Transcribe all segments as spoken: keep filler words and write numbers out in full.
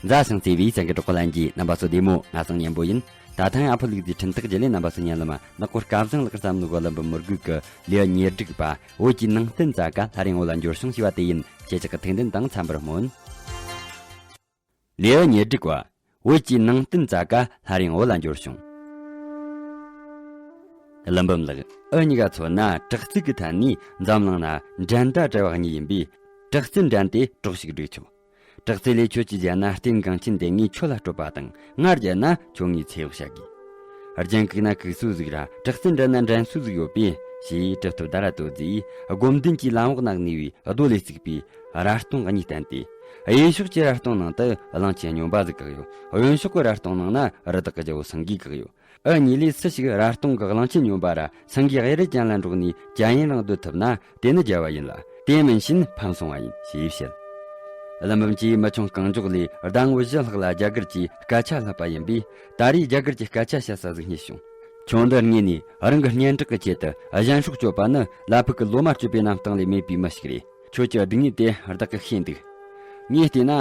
མཛའ་ཞིང་བརྩེ་བའི་སེང་གེ་གྲོགས་པོ་ལྷན་རྒྱས། རྣམ་པ་ཚོ་བདེ་མོ། ང་སང་གཉན་པོ་ཡིན། ད་ཐེངས་ཨ་ཕོ་ལུག་རྫིའི་འཕྲིན་སྟེགས་བརྒྱུད་ལས་རྣམ་པ་ཚོ་ཉན་ལ་མ་ནག་པོ་སྐལ་བཟང་ལགས་བརྩམས་ནོ་གོ་ལམ་བུ་མི་དགོས་ཀི་ལེའུ་ཉེར་དྲུག་པ། བོད་ཀྱི་ནང་བསྟན་རྩ་ཀ་སླར་ཡང་བོད་ལ་འབྱོར་བྱུང་ཞེས་པ་དེ་ཡིན། ཁྱེད་ཅག་གི་ཐུགས་འདུན་དང་འཚམས་པར་སྨོན། ལེའུ་ཉེར་དྲུག་པ། བོད་ཀྱི་ནང་བསྟན་རྩ་ཀ་སླར་ཡང་བོད་ལ་འབྱོར་བྱུང་། ཀླུ་འབུམ་ལགས། འུ་གཉིས་ཀ་མཚོན་ན་དྲག་རྩལ་གྱི་ཐད་ནས་འཛམ་གླིང་ན་འགྲན་ཟླ་བྲལ་བ་གཉིས་ཡིན་པས། དྲག་རྩལ་འགྲན་ཏེ་གྲོགས་ཤིག་སྒྲིག་ཆོག་དྲག་རྩལ་ལས་ཁྱོད་ཀྱིས་བརྒྱབ་ན་རྟེན་འགངས་ཆེན་དེ་ངས་ཁྱོད་ལ་སྤྲོད་པ་དང་། ང་བརྒྱབ་ན་ཁྱོད་ངའི་ཚེ་གཡོག་བྱ་དགོས། རྒྱན་གུག་ན་གུག་སོ་ཟིག་ར། དྲག་རྩལ་འགྲན་ན་འགྲན་སོ་ཟིག་ཡོད་པས། ཞེས་གྲུབ་ཐོབ་དྷ་ར་རྡོ་རྗེས་སྒོམ་ལྡན་གྱི་ལམ་འོག་ན་གནས་པའི་རྡོ་ལས་བརྩིགས་པའི་ར་སྟོང་གཉིས་བསྟན་ཏེ། གཡས་ཕྱོགས་ཀྱི་ར་སྟོང་ནང་དུ་གླང་ཆེན་སྨྱོན་པ་ཟིག་བཀག་ཡོད། གཡོན་ཕྱོགས་ཀྱི་ར་སྟོང་ནང་ན་རི་དྭགས་ཀྱི་རྒྱལ་པོ་སེང་གེ་བཀག་ཡོད། འུ་གཉིས་ལས་སུ་ཞིག་ར་སྟོང་གི་གླང་ཆེན་སྨྱོན་པ་ར་སེང་གེ་གཡས་རུ་ཅན་ལ་འདྲོགས་ནས་ཅན་ཡིན་རང་སྡོད་ཐུབ་ན། དེ་ནི་རྒྱལ་བ་ཡིན་ལ། དེ་མིན་ཕྱིན་ཕམ་སོང་བ་ཡིན། ཞེས་བཤད། ཀླུ་འབུམ་གྱིས་མི་ཆུང་གང་མགྱོགས་ལས་ཟླ་ངོ་བཞི་ལྷག་ལ་རྒྱ་གར་གྱི་སྐད་ཆ་བསླབས་པ་ཡིན་པས། ད་རེས་རྒྱ་གར་གྱི་སྐད་ཆ་བཤད་ས་ཟིག་རྙེད་བྱུང་། ཁྱོད་འདི་སྔོན་ནས་རང་གི་སྙན་གྲགས་ཀྱི་ཆེད་དུ་གཞན་སྲོག་གཅོད་པ་ནི་བླ་ཕུག་གི་ལོ་མ་གཅོད་པའི་རྣམ་གཏིང་ལས་མེད་པའི་མི་ཞིག་རེད། ཁྱོད་ཀྱི་སྡུག་བསྔལ་དེ་བདག་གིས་ཤེས་འདུག་ངས་བལྟས་ན་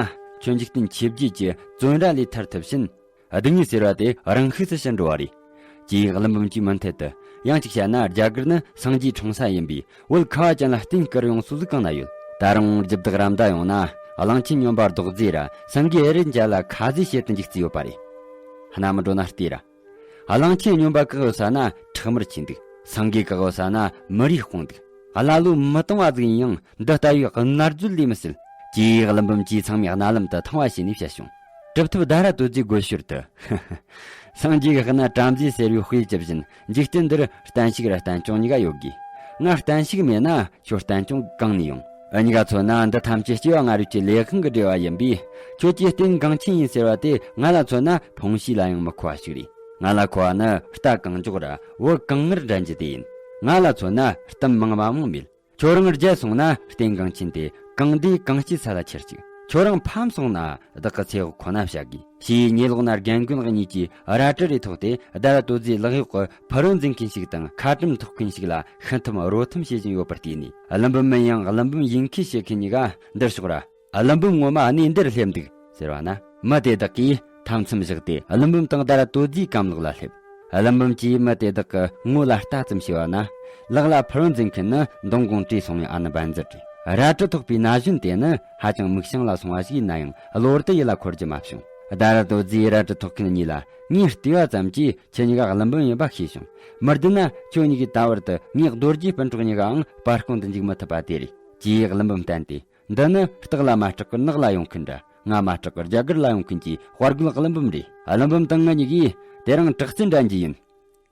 ཁྱོད་འཇིག་རྟེན་ཆོས་བརྒྱད་ཀྱི་བཙོན་ར་ལས་ཐར་ཐུབ་ཕྱིན། སྡུག་བསྔལ་ཟེར་བ་དེ་རང་ཤུགས་སུ་ཞི་འགྲོ་བ་རེད། ཅེས་ཀླུ་འབུམ་གྱིས་མུ་མཐུད་དུ། ཡང་གཅིག་བཤད་ན་རྒྱ་གར་ནི་སངས་རྒྱས་འཁྲུངས་ས་ཡིན་པས། བོད་ཁ་བ་ཅན་ལ་རྟེན་བསྐུར་ཡོང་སོ་ཟིག་གང་ན་ཡོད། ད་རུང་རྒྱུ་བདག་ར་མདའ་ཡོང་ན་གླང་ཆེན་སྨྱོན་པ་རྡོག་རྫིས་ར་སེང་གེ་ཨེ་རེད་འཇའ་ལ་ཁ་ཟས་བྱེད་དུ་འཇུག་རྩིས་ཡོད་པ་རེད། སྣ་མི་འགྲོ་ན་ལྟོས་ར། གླང་ཆེན་སྨྱོན་པ་བཀག་ཡོད་ས་ན་ཁྲག་དམར་ཆེ་འདུག་སེང་གེ་བཀག་ཡོད་ས་ན་མི་རིགས་དཔུང་འདུག་ཀླ་ཀློ་མི་གཏོང་བ་ཟིག་ཡིན་ཡང་། འདི་ལྟ་བུའི་མནར་གཅོད་ལས་མི་སྲིད། ཅེས་ཀླུ་འབུམ་གྱིས་ཚང་མའི་རྣ་ལམ་དུ་ཐང་བ་བྱས་ནས་བཤད་བྱུང་། གྲུབ་ཐོབ་དྷ་ར་རྡོ་རྗེའི་དགོད་ཞོར་དུ། སངས་རྒྱས་ཀྱི་དཔེར་ན་བྲམ་ཟེ་ཟེར་བའི་དཔེ་ཇི་བཞིན། འཇིག་རྟེན་འདིར་བརྟན་བཞུགས་ར་བརྟན་སྐྱོང་གཉིས་ཀ་ཡོད་དགོས། ང་བརྟན་བཞུགས་མེད་ན་ཁྱོད་བརྟན་སྐྱོང་གང་ནས་ཡོང་། འུ་གཉིས་ཀ་མཚོན་ན་འདི་ཐམས་ཅད་སྐྱེ་བ་སྔ་རོལ་གྱི་ལས་དབང་གི་འབྲེལ་བ་ཡིན་པས། ཁྱོད་ཀྱི་རྟེན་འགངས་ཆེན་ཡིན་ཟེར་བ་དེ་ང་ལ་མཚོན་ན་ཕུང་བྱེད་ལ་ཡང་མི་མཁོ་བ་ཞིག་རེད། ང་ལ་མཁོ་བ་ནི་རྟ་གང་མགྱོགས་ར་བོད་གང་སྔར་འགྲན་རྒྱུ་དེ་ཡིན། ང་ལ་མཚོན་ན་གཏམ་མང་མ་མང་མེད། ཁྱོད་རང་རྒྱལ་སོང་ན་རྟེན་འགངས་ཆེན་དེ་གང་འདི་གང་སྐྱེས་ས་ལ་ཁྱེར་ཅིག་ཁྱོད་རང་ཕམ་སོང་ན་བདག་གི་ཚེ་འོག་ཁོ་ན་བྱ་དགོས། ཞེས་ཉེ་ལོགས་ན་རྒན་རྒོན་གཉིས་ཀྱིས་རལ་གྲི་རེ་ཐོགས་ཏེ་དྷ་ར་རྡོ་རྗེའི་ལག་གཡོག་གི་ཕ་རོལ་འཛིན་མཁན་ཞིག་དང་ཁ་གྲམ་ཐོགས་མཁན་ཞིག་ལ་ཤི་འཐམ་རོ་འཐམ་བྱེད་བཞིན་ཡོད་པར་བལྟས་ནས། ཀླུ་འབུམ་མིན་ཡང་ཀླུ་འབུམ་ཡིན་ཁུལ་བྱེད་མཁན་གཉིས་ཀ་འདིར་ཤོག་ར། ཀླུ་འབུམ་ངོ་མ་གནས་འདིར་སླེབས་འདུག་ཟེར་བ་ན། མི་དེ་དག་གིས་མཐའ་མཚམས་བཞག་སྟེ་ཀླུ་འབུམ་དང་དྷ་ར་རྡོ་རྗེའི་གམ་ལོགས་ལ་སླེབས། ཀླུ་འབུམ་གྱིས་མི་དེ་དག་གི་ངོ་ལ་ལྟ་ཙམ་བྱས་པ་ན། ལག་ལ་ཕུར་བུ་འཛིན་མཁན་ནི་མདང་དགོང་བྲོས་སོང་བའི་ཨ་ནེ་བན་ཛར་རེད། རལ་གྲི་ཐོགས་པའི་ན་གཞོན་དེ་ནི་ཧ་ཅང་མིག་བྱང་ལ་སོང་བ་ཞིག་ཡིན་ན་ཡང་གློ་བུར་དུ་ཡིད་ལ་འཁོར་རྒྱུ་མ་བྱུང་། དྷ་ར་རྡོ་རྗེས་རལ་གྲི་ཐོགས་མཁན་གཉིས་ལ་ངས་བལྟས་པ་ཙམ་གྱིས་ཁྱེད་གཉིས་ཀ་ཀླུ་འབུམ་ཡིན་པ་ཤེས་བྱུང་། མི་བདེན་ན་ཁྱོད་གཉིས་ཀྱིས་ད་བར་དུ་ངའི་རྡོ་རྗེ་སྤུན་གྲོགས་གཉིས་ཀའང་སྤར་བསྐུང་དུ་འཇུག་མི་ཐུབ་པ་དེ་རེད། ཅེས་ཀླུ་འབུམ་བསྟན་ཏེ། འདི་ནི་སྟག་ལ་མ་སྐྲག་གི་ནགས་ལ་ཡོང་མཁན་འདྲ། ང་མ་སྐྲག་གི་རྒྱ་གར་ལ་ཡོང་མཁན་གྱི་དཔའ་རྒོད་ཀླུ་འབུམ་རེད། ཀླུ་འབུམ་དང་ང་གཉིས་ཀྱིས་དེ་རིང་དྲག་རྩལ་འགྲན་རྒྱུ་ཡིན།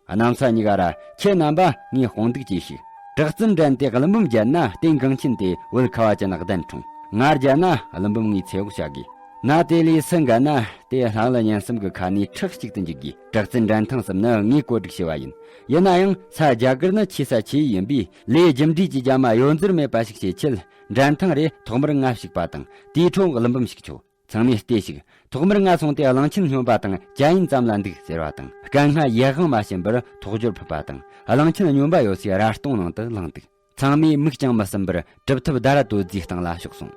གནམ་ས་གཉིས་ཀ་ར་ཁྱེད་རྣམ་པ་ངའི་དཔུང་འདུག་ཅེས་ཤིག་དྲག་རྩལ་འགྲན་ཏེ་ཀླུ་འབུམ་རྒྱལ་ན་རྟེན་འགངས་ཆེན་དེ་བོད་ཁ་བ་ཅན་གདན་འཁྲུངས། ང་རྒྱལ་ན་ཀླུ་འབུམ་ངའི་ཚེ་འོག་བྱ་དགོས། ན་དེ་ལས་སུ་འགལ་ན་དེ་ལྷ་ཀླུ་གཉན་གསུམ་གྱི་ཁ་ནས་ཁྲག་གཅིག་ཏུ་འཇུག་དགོས། དྲག་རྩལ་འགྲན་ཐེངས་གསུམ་ནི་ངས་བཀོད་སྒྲིག་བྱས་པ་ཡིན། ཡིན་ན་ཡང་ས་རྒྱ་གར་ནི་ཆེ་ས་ཆེ་ཡིན་པས། ལས་རྒྱུ་འབྲས་ཀྱི་རྒྱ་མ་ཡོད་འཛིར་མེད་པ་ཞིག་བྱེད་ཆེད། འགྲན་ཐེངས་རེ་ཐོག་མར་ང་ཞུགས་པ་དང་། དེའི་འཕྲོ་ཀླུ་འབུམ་ཞུགས་ཆོག་ཚང་མས་ལྟོས་ཤིག་ཐོག་མར་ང་སོང་སྟེ་གླང་ཆེན་སྨྱོན་པ་དང་ཅན་ཡིན་ཙམ་ལ་འདུག་ཟེར་བ་དང་། སྐད་སྔ་ཡུལ་དབང་མ་ཕྱིན་པར་ཐོག་སྦྱོར་ཕུད་པ་དང་། གླང་ཆེན་སྨྱོན་པ་ཡོད་སའི་རལ་སྟོང་ནང་དུ་ལངས་འདུག་ཚང་མས་མིག་ཀྱང་མི་ཟུམ་པར་གྲུབ་ཐོབ་དྷ་ར་རྡོ་རྗེའི་སྟེང་ལ་ཞོག་སོང་།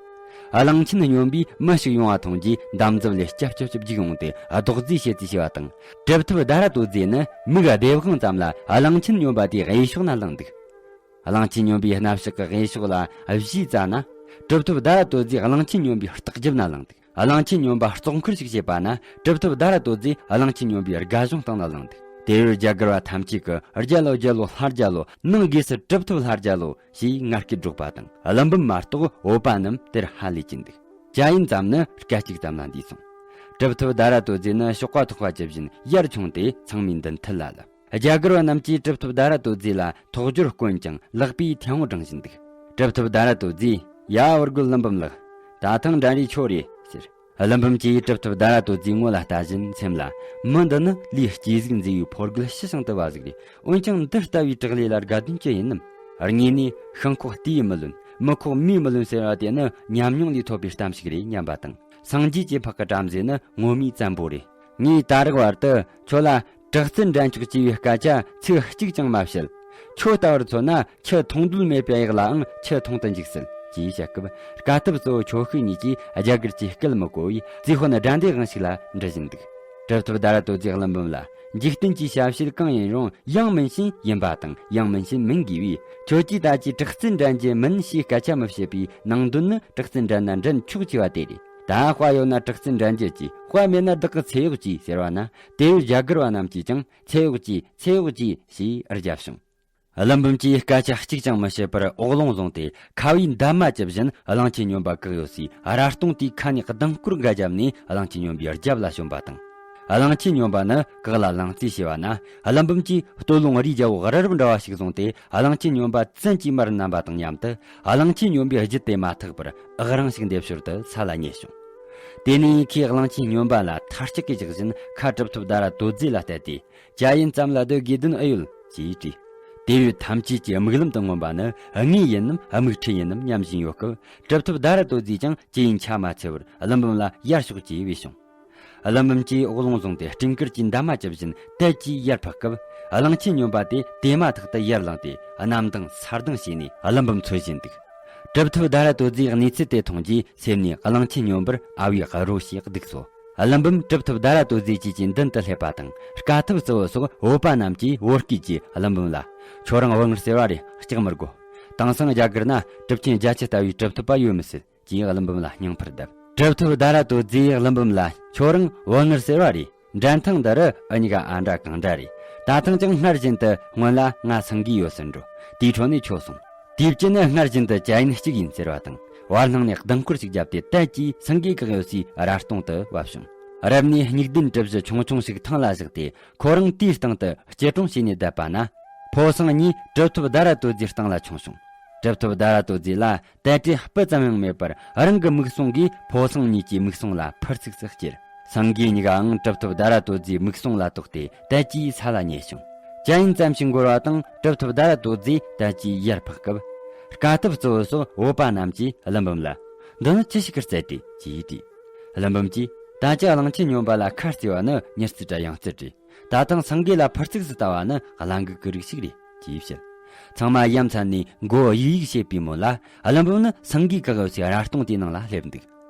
གླང་ཆེན་སྨྱོན་པའི་མི་ཞིག་ཡོང་བ་མཐོང་རྗེས་འདམ་རྫབ་ལས་སྐྱབས་སྐྱབས་སྐྱབས་རྒྱུག་ཡོང་སྟེ་རྡོག་རྫིས་བྱེད་རྩིས་བྱས་པ་དང་། གྲུབ་ཐོབ་དྷ་ར་རྡོ་རྗེ་ནི་མིག་བདེ་དབང་ཙམ་ལ་གླང་ཆེན་སྨྱོན་པ་དེའི་གཡས་ཕྱོགས་ན་ལངས་འདུག་གླང་ཆེན་སྨྱོན་པའི་སྣ་ཕྱོགས་ཀྱི་གཡས་ཕྱོགས་ལ་གཞུས་བཙལ་ན། གྲུབ་ཐོབ་དྷ་ར་རྡོ་རྗེ་གླང་ཆེན་སྨྱོན་པའི་ལྟག་རྒྱབ་ན་ལངས་འདུག་གླང་ཆེན་སྨྱོན་པ་ལྕོག་མཁར་ཞིག་བྱེད་པ་ན། གྲུབ་ཐོབ་དྷ་ར་རྡོ་རྗེ་གླང་ཆེན་སྨྱོན་པའི་རྒ་གཞོང་སྟེང་ན་ལངས་འདུག་དེ་ཡུལ་རྒྱ་གར་བ་ཐམས་ཅད་ཀྱིས་རྒྱལ་ལོ་རྒྱལ་ལོ་ལྷ་རྒྱལ་ལོ། ནང་སྒོས་སུ་གྲུབ་ཐོབ་ལྷ་རྒྱལ་ལོ་ཞེས་ངར་སྐད་སྒྲོག་པ་དང་། ཀླུ་འབུམ་མ་གཏོགས་བོད་པ་རྣམས་དེར་ཧ་ལས་ཀྱིན་འདུག་ཅན་ཡིན་ཙམ་ནི་སྐད་ཅིག་ཙམ་ལ་འདས་སོང་། གྲུབ་ཐོབ་དྷ་ར་རྡོ་རྗེ་ནི་གཤོག་པ་ཐོགས་པ་ཇི་བཞིན་ཡར་མཆོངས་ཏེ་ཚང་མའི་མདུན་ཐད་ལ་ལབ། རྒྱ་གར་བ་རྣམས་ཀྱིས་གྲུབ་ཐོབ་དྷ་ར་རྡོ་རྗེ་ལ་ཐོག་སྦྱོར་བསྐོན་ཀྱང་ལག་པས་ཐལ་མོ་སྒྲེང་བཞིན་འདུག་གྲུབ་ཐོབ་དྷ་ར་རྡོ་རྗེས། ཡ། བུ་རྒོད་ཀླུ་འབུམ་ལགས། ད་ཐེངས་འགྲན་རེས་ཁྱོད་རེད་ཟེར། ཀླུ་འབུམ་གྱིས་གྲུབ་ཐོབ་དྷ་ར་རྡོ་རྗེའི་ངོ་ལ་ལྟ་བཞིན་སེམས་ལ། མི་འདི་ནི་ལས་སྐྱེས་གཟུགས་མཛེས་པའི་ཕོ་རྒོད་ཤི་ཞིང་དུལ་བ་ཟིག་རེད། འོན་ཀྱང་འདི་ལྟ་བུའི་དྲག་ལས་ལ་དགའ་དོན་ཅི་ཡིན་ནམ། དངོས་ནས་ཤིང་ཁོག་ལྟོས་མི་ལོན། མི་ཁོག་མིས་མི་ལོན་ཟེར་བ་དེ་ནི་ཉམས་མྱོང་ལས་ཐོབ་པའི་གཏམ་ཞིག་རེད་སྙམ་པ་དང་། སངས་རྒྱས་ཀྱི་ཕག་གི་བྲམ་ཟེ་ནི་ངོ་མས་བཙན་པོ་རེད། ངས་ད་རག་བར་དུ་ཁྱོད་ལ་དྲག་རྩལ་འགྲན་ཆོག་ཅེས་པའི་སྐད་ཆ་ཚིག་གཅིག་ཀྱང་མ་བཤད། ཁྱོད་ལྟ་བུར་མཚོན་ན་ཁྱི་མཐོང་འདོད་མེད་པའི་གཡག་ལའང་ཁྱི་མཐོང་དུ་འཇུག་སྲིད། ཅེས་བཤད་སྐབས། དཀའ་ཐུབ་གཙོ་བོ་ཆོ་ཤུ་གཉིས་ཀྱིས་རྒྱ་གར་གྱི་སྐད་མི་གོ་བས། ཙི་ཧོན་དགྲ་འདེད་དབང་ཞིག་ལ་འདྲི་བཞིན་འདུག་གྲུབ་ཐོབ་དྷ་ར་ཏོ་ཙིས་ཀླུ་འབུམ་ལ། འཇིག་རྟེན་གྱི་ཞབས་ཕྱི་གང་ཡིན་རུང་ཡང་མིན་ཕྱིན་ཡིན་པ་དང་ཡང་མིན་ཕྱིན་མིན་དགོས་པས། ཁྱོད་ཀྱིས་ད་ཅི་དྲག་རྩལ་འགྲན་རྒྱུ་མིན་ཞེས་སྐད་ཆ་མི་བཤད་པའི་ནང་དོན་ནི། དྲག་རྩལ་འགྲན་ན་འགྲན་ཆོག་ཅེས་པ་དེ་རེད། ད་དཔའ་ཡོད་ན་དྲག་རྩལ་འགྲན་རྒྱུ་གྱིས། དཔའ་མེད་ན་བདག་གི་ཚེ་གཡོག་གྱིས་ཟེར་བ་ན། དེ་བས་རྒྱ་གར་བ་རྣམས་ཀྱིས་ཀྱང་ཚེ་གཡོག་གྱིས། ཚེ་གཡོག་གྱིས་ཞེས་རྒྱབ་བྱུང་། ཀླུ་འབུམ་གྱིས་སྐད་ཆ་གཅིག་ཀྱང་མི་བཤད་པར་འོག་རླུང་བཟུང་སྟེ་ཁ་བའི་འདབ་མ་ཅི་བཞིན་གླང་ཆེན་སྨྱོན་པ་བཀག་ཡོད་སའི་ར་སྟོང་དེའི་ཁ་ནས་ལྡིང་སྐོར་འགའ་བརྒྱབ་ནས་གླང་ཆེན་སྨྱོན་པའི་རྒྱབ་ལ་བྱོན་པ་དང་། གླང་ཆེན་སྨྱོན་པ་ནི་གག་ལ་ལང་རྩིས་བྱས་པ་ན། ཀླུ་འབུམ་གྱིས་སྟོད་ལུང་རིའི་རྒྱལ་པོ་རི་རབ་འདྲ་བ་ཞིག་བཟུང་སྟེ། གླང་ཆེན་སྨྱོན་པ་བཙན་གྱིས་མར་མནན་པ་དང་མཉམ་དུ། གླང་ཆེན་སྨྱོན་པའི་རྒྱུད་དེ་མ་ཐག་པར་ཨག་རིང་ཞིག་འདེབས་ཞོར་དུ་ས་ལ་ཉལ་བྱུང་། དེ་ནས་ཁོས་གླང་ཆེན་སྨྱོན་པ་ལ་ཐ་སྐྱག་གིས་བཞག་བཞིན་ཁ་གྲུབ་ཐོབ་དྷ་ར་ཏོ་ཙེ་ལ་གཏད་དེ། ཇ་ཡིན་ཙམ་ལ་སྡོད་དགོས་དོན་ཨེ་ཡོད་ཅེས་དྲིས། དེ་བས་ཐམས་ཅད་ཀྱི་མིག་ལམ་དུ་མངོན་པ་ནི་དངོས་ཡིན་ནམ་དམིགས་ཁྲིད་ཡིན་ནམ་སྙམ་བཞིན་ཡོད་སྐབས། གྲུབ་ཐོབ་དྷ་ར་ཏོ་ཙེས་ཀྱང་ཅི་ཡིན་ཆ་མ་འཚལ་བར་ཀླུ་འབུམ་ལ་ཡར་ཤོག་ཅེས་བོས་བྱུང་། ཀླུ་འབུམ་གྱིས་འོག་རླུང་བཟུང་སྟེ་སྤྲིན་དཀར་གྱི་འདབ་མ་ཅི་བཞིན་དལ་གྱིས་ཡར་འཕགས་སྐབས། གླང་ཆེན་སྨྱོན་པ་དེ་དེ་མ་ཐག་ཏུ་ཡར་ལངས་ཏེ། གནམ་ལྡིང་ས་ལྡིང་བྱས་ནས་ཀླུ་འབུམ་འཚོལ་བཞིན་འདུག་གྲུབ་ཐོབ་དྷ་ར་ཏོ་ཙེས་གནས་ཚུལ་དེ་མཐོང་རྗེས་སེམས་ནས་གླང་ཆེན་སྨྱོན་པར་ཨ་བའི་རོ་ཞེས་སྡིགས་སོ། ཀླུ་འབུམ་གྲུབ་ཐོབ་དྷ་ར་ཏོ་ཙེ་བཅས་ཀྱི་མདུན་དུ་སླེབས་པ་དང་། དཀའ་ཐུབ་གཙོ་བོ་སོགས་བོད་པ་རྣམས་ཀྱིས་བོད་སྐད་ཀྱིས་ཀླུ་འབུམ་ལ། ཁྱོད་རང་བོད་ངར་ཟེར་བ་རེད། སྐྲག་མི་དགོས། དེང་སང་རྒྱ་གར་ན་གྲུབ་ཆེན་རྒྱ་ཆེ་ལྟ་བུའི་གྲུབ་ཐོབ་པ་ཡོད་མི་སྲིད་ཅེས་ཀླུ་འབུམ་ལ་སྙིང་ཕུར་བརྡབས། གྲུབ་ཐོབ་དྷ་ར་ཏོ་ཙེས་ཀླུ་འབུམ་ལ། ཁྱོད་རང་བོད་ངར་ཟེར་བ་རེད། འགྲན་ཐེངས་འདི་རུ་འུ་གཉིས་ཀ་ཨ་འདྲ་གང་འདྲ་རེད། ད་ཐེངས་ཀྱང་སྔར་བཞིན་དུ་སྔོན་ལ་ང་སེང་གེ་ཡོད་ཟེར་འགྲོ། དེའི་ཁྲོད་ནས་ཁྱོད་སོང་། དེའི་དཀྱིལ་ནས་སྔར་བཞིན་དུ་ཇ་ཡིན་གཅིག་ཡིན་ཟེར་བ་དང་། བར་སྣང་ནས་ལྡིང་སྐོར་ཞིག་བརྒྱབ་སྟེ་དལ་གྱིས་སེང་གེ་བཀག་ཡོད་སའི་ར་སྟོང་དུ་བབས་བྱུང་། རབ་གནས་སྙིགས་ལྡན་གྲུ་བཞི་ཆུང་ཆུང་ཞིག་ཐང་ལ་བཞག་སྟེ། ཁོ་རང་དེའི་སྟེང་དུ་སྐྱིལ་ཀྲུང་བྱས་ནས་བསྡད་པ་ན། ཕོ་སེང་གཉིས་གྲུབ་ཐོབ་དྷ་ར་ཏོ་ཙེའི་སྟེང་ལ་མཆོངས་བྱུང་། གྲུབ་ཐོབ་དྷ་ར་ཏོ་ཙེ་ལ་དལ་བྲེལ་སྤུ་ཙམ་ཡང་མེད་པར་རང་གི་མིག་ཟུང་གིས་ཕོ་སེང་གཉིས་ཀྱི་མིག་ཟུང་ལ་ཕུར་ཚུགས་སུ་བསྐྱུར། སེང་གེ་གཉིས་ཀའང་གྲུབ་ཐོབ་དྷ་ར་ཏོ་ཙེའི་མིག་ཟུང་ལ་དོགས་ཏེ་དལ་གྱིས་ས་ལ་ཉལ་བྱུང་། ཇ་ཡིན་ཙམ་ཞིག་འགོར་བ་དང་། གྲུབ་ཐོབ་དྷ་ར་ཏོ་ཙེ་དལ་གྱིས་ཡར་འཕགས་སྐབས། དཀའ་ཐུབ་གཙོ་བོ་སོགས་བོད་པ་རྣམས་ཀྱིས་ཀླུ་འབུམ་ལ། འདི་ནི་ཅི་ཞིག་གིས་བསྩལ་ཏེ་ཅེས་དྲིས། ཀླུ་འབུམ་གྱིས། ད་ཅི་གླང་ཆེན་སྨྱོན་པ་ལ་ཁ་བརྩེ་བ་ནི་མྱུར་རྩལ་ར་ཡང་རྩལ་རེད། ད་ཐེངས་སེང་གེ་ལ་ཕུར་ཚུགས་སུ་ལྟ་བ་ནི་གླ་འགུག་གི་རིགས་ཤིག་རེད་ཅེས་བཤད། ཚང་མ་ཡ་མཚན་ནས་མགོ་བོ་གཡུག་གཡུག་བྱེད་པའི་མོད་ལ། ཀླུ་འབུམ་ནི་སེང་གེ་བཀག་ཡོད་སའི་ར་སྟོང་དེའི་ནང་ལ་སླེབས་འདུག་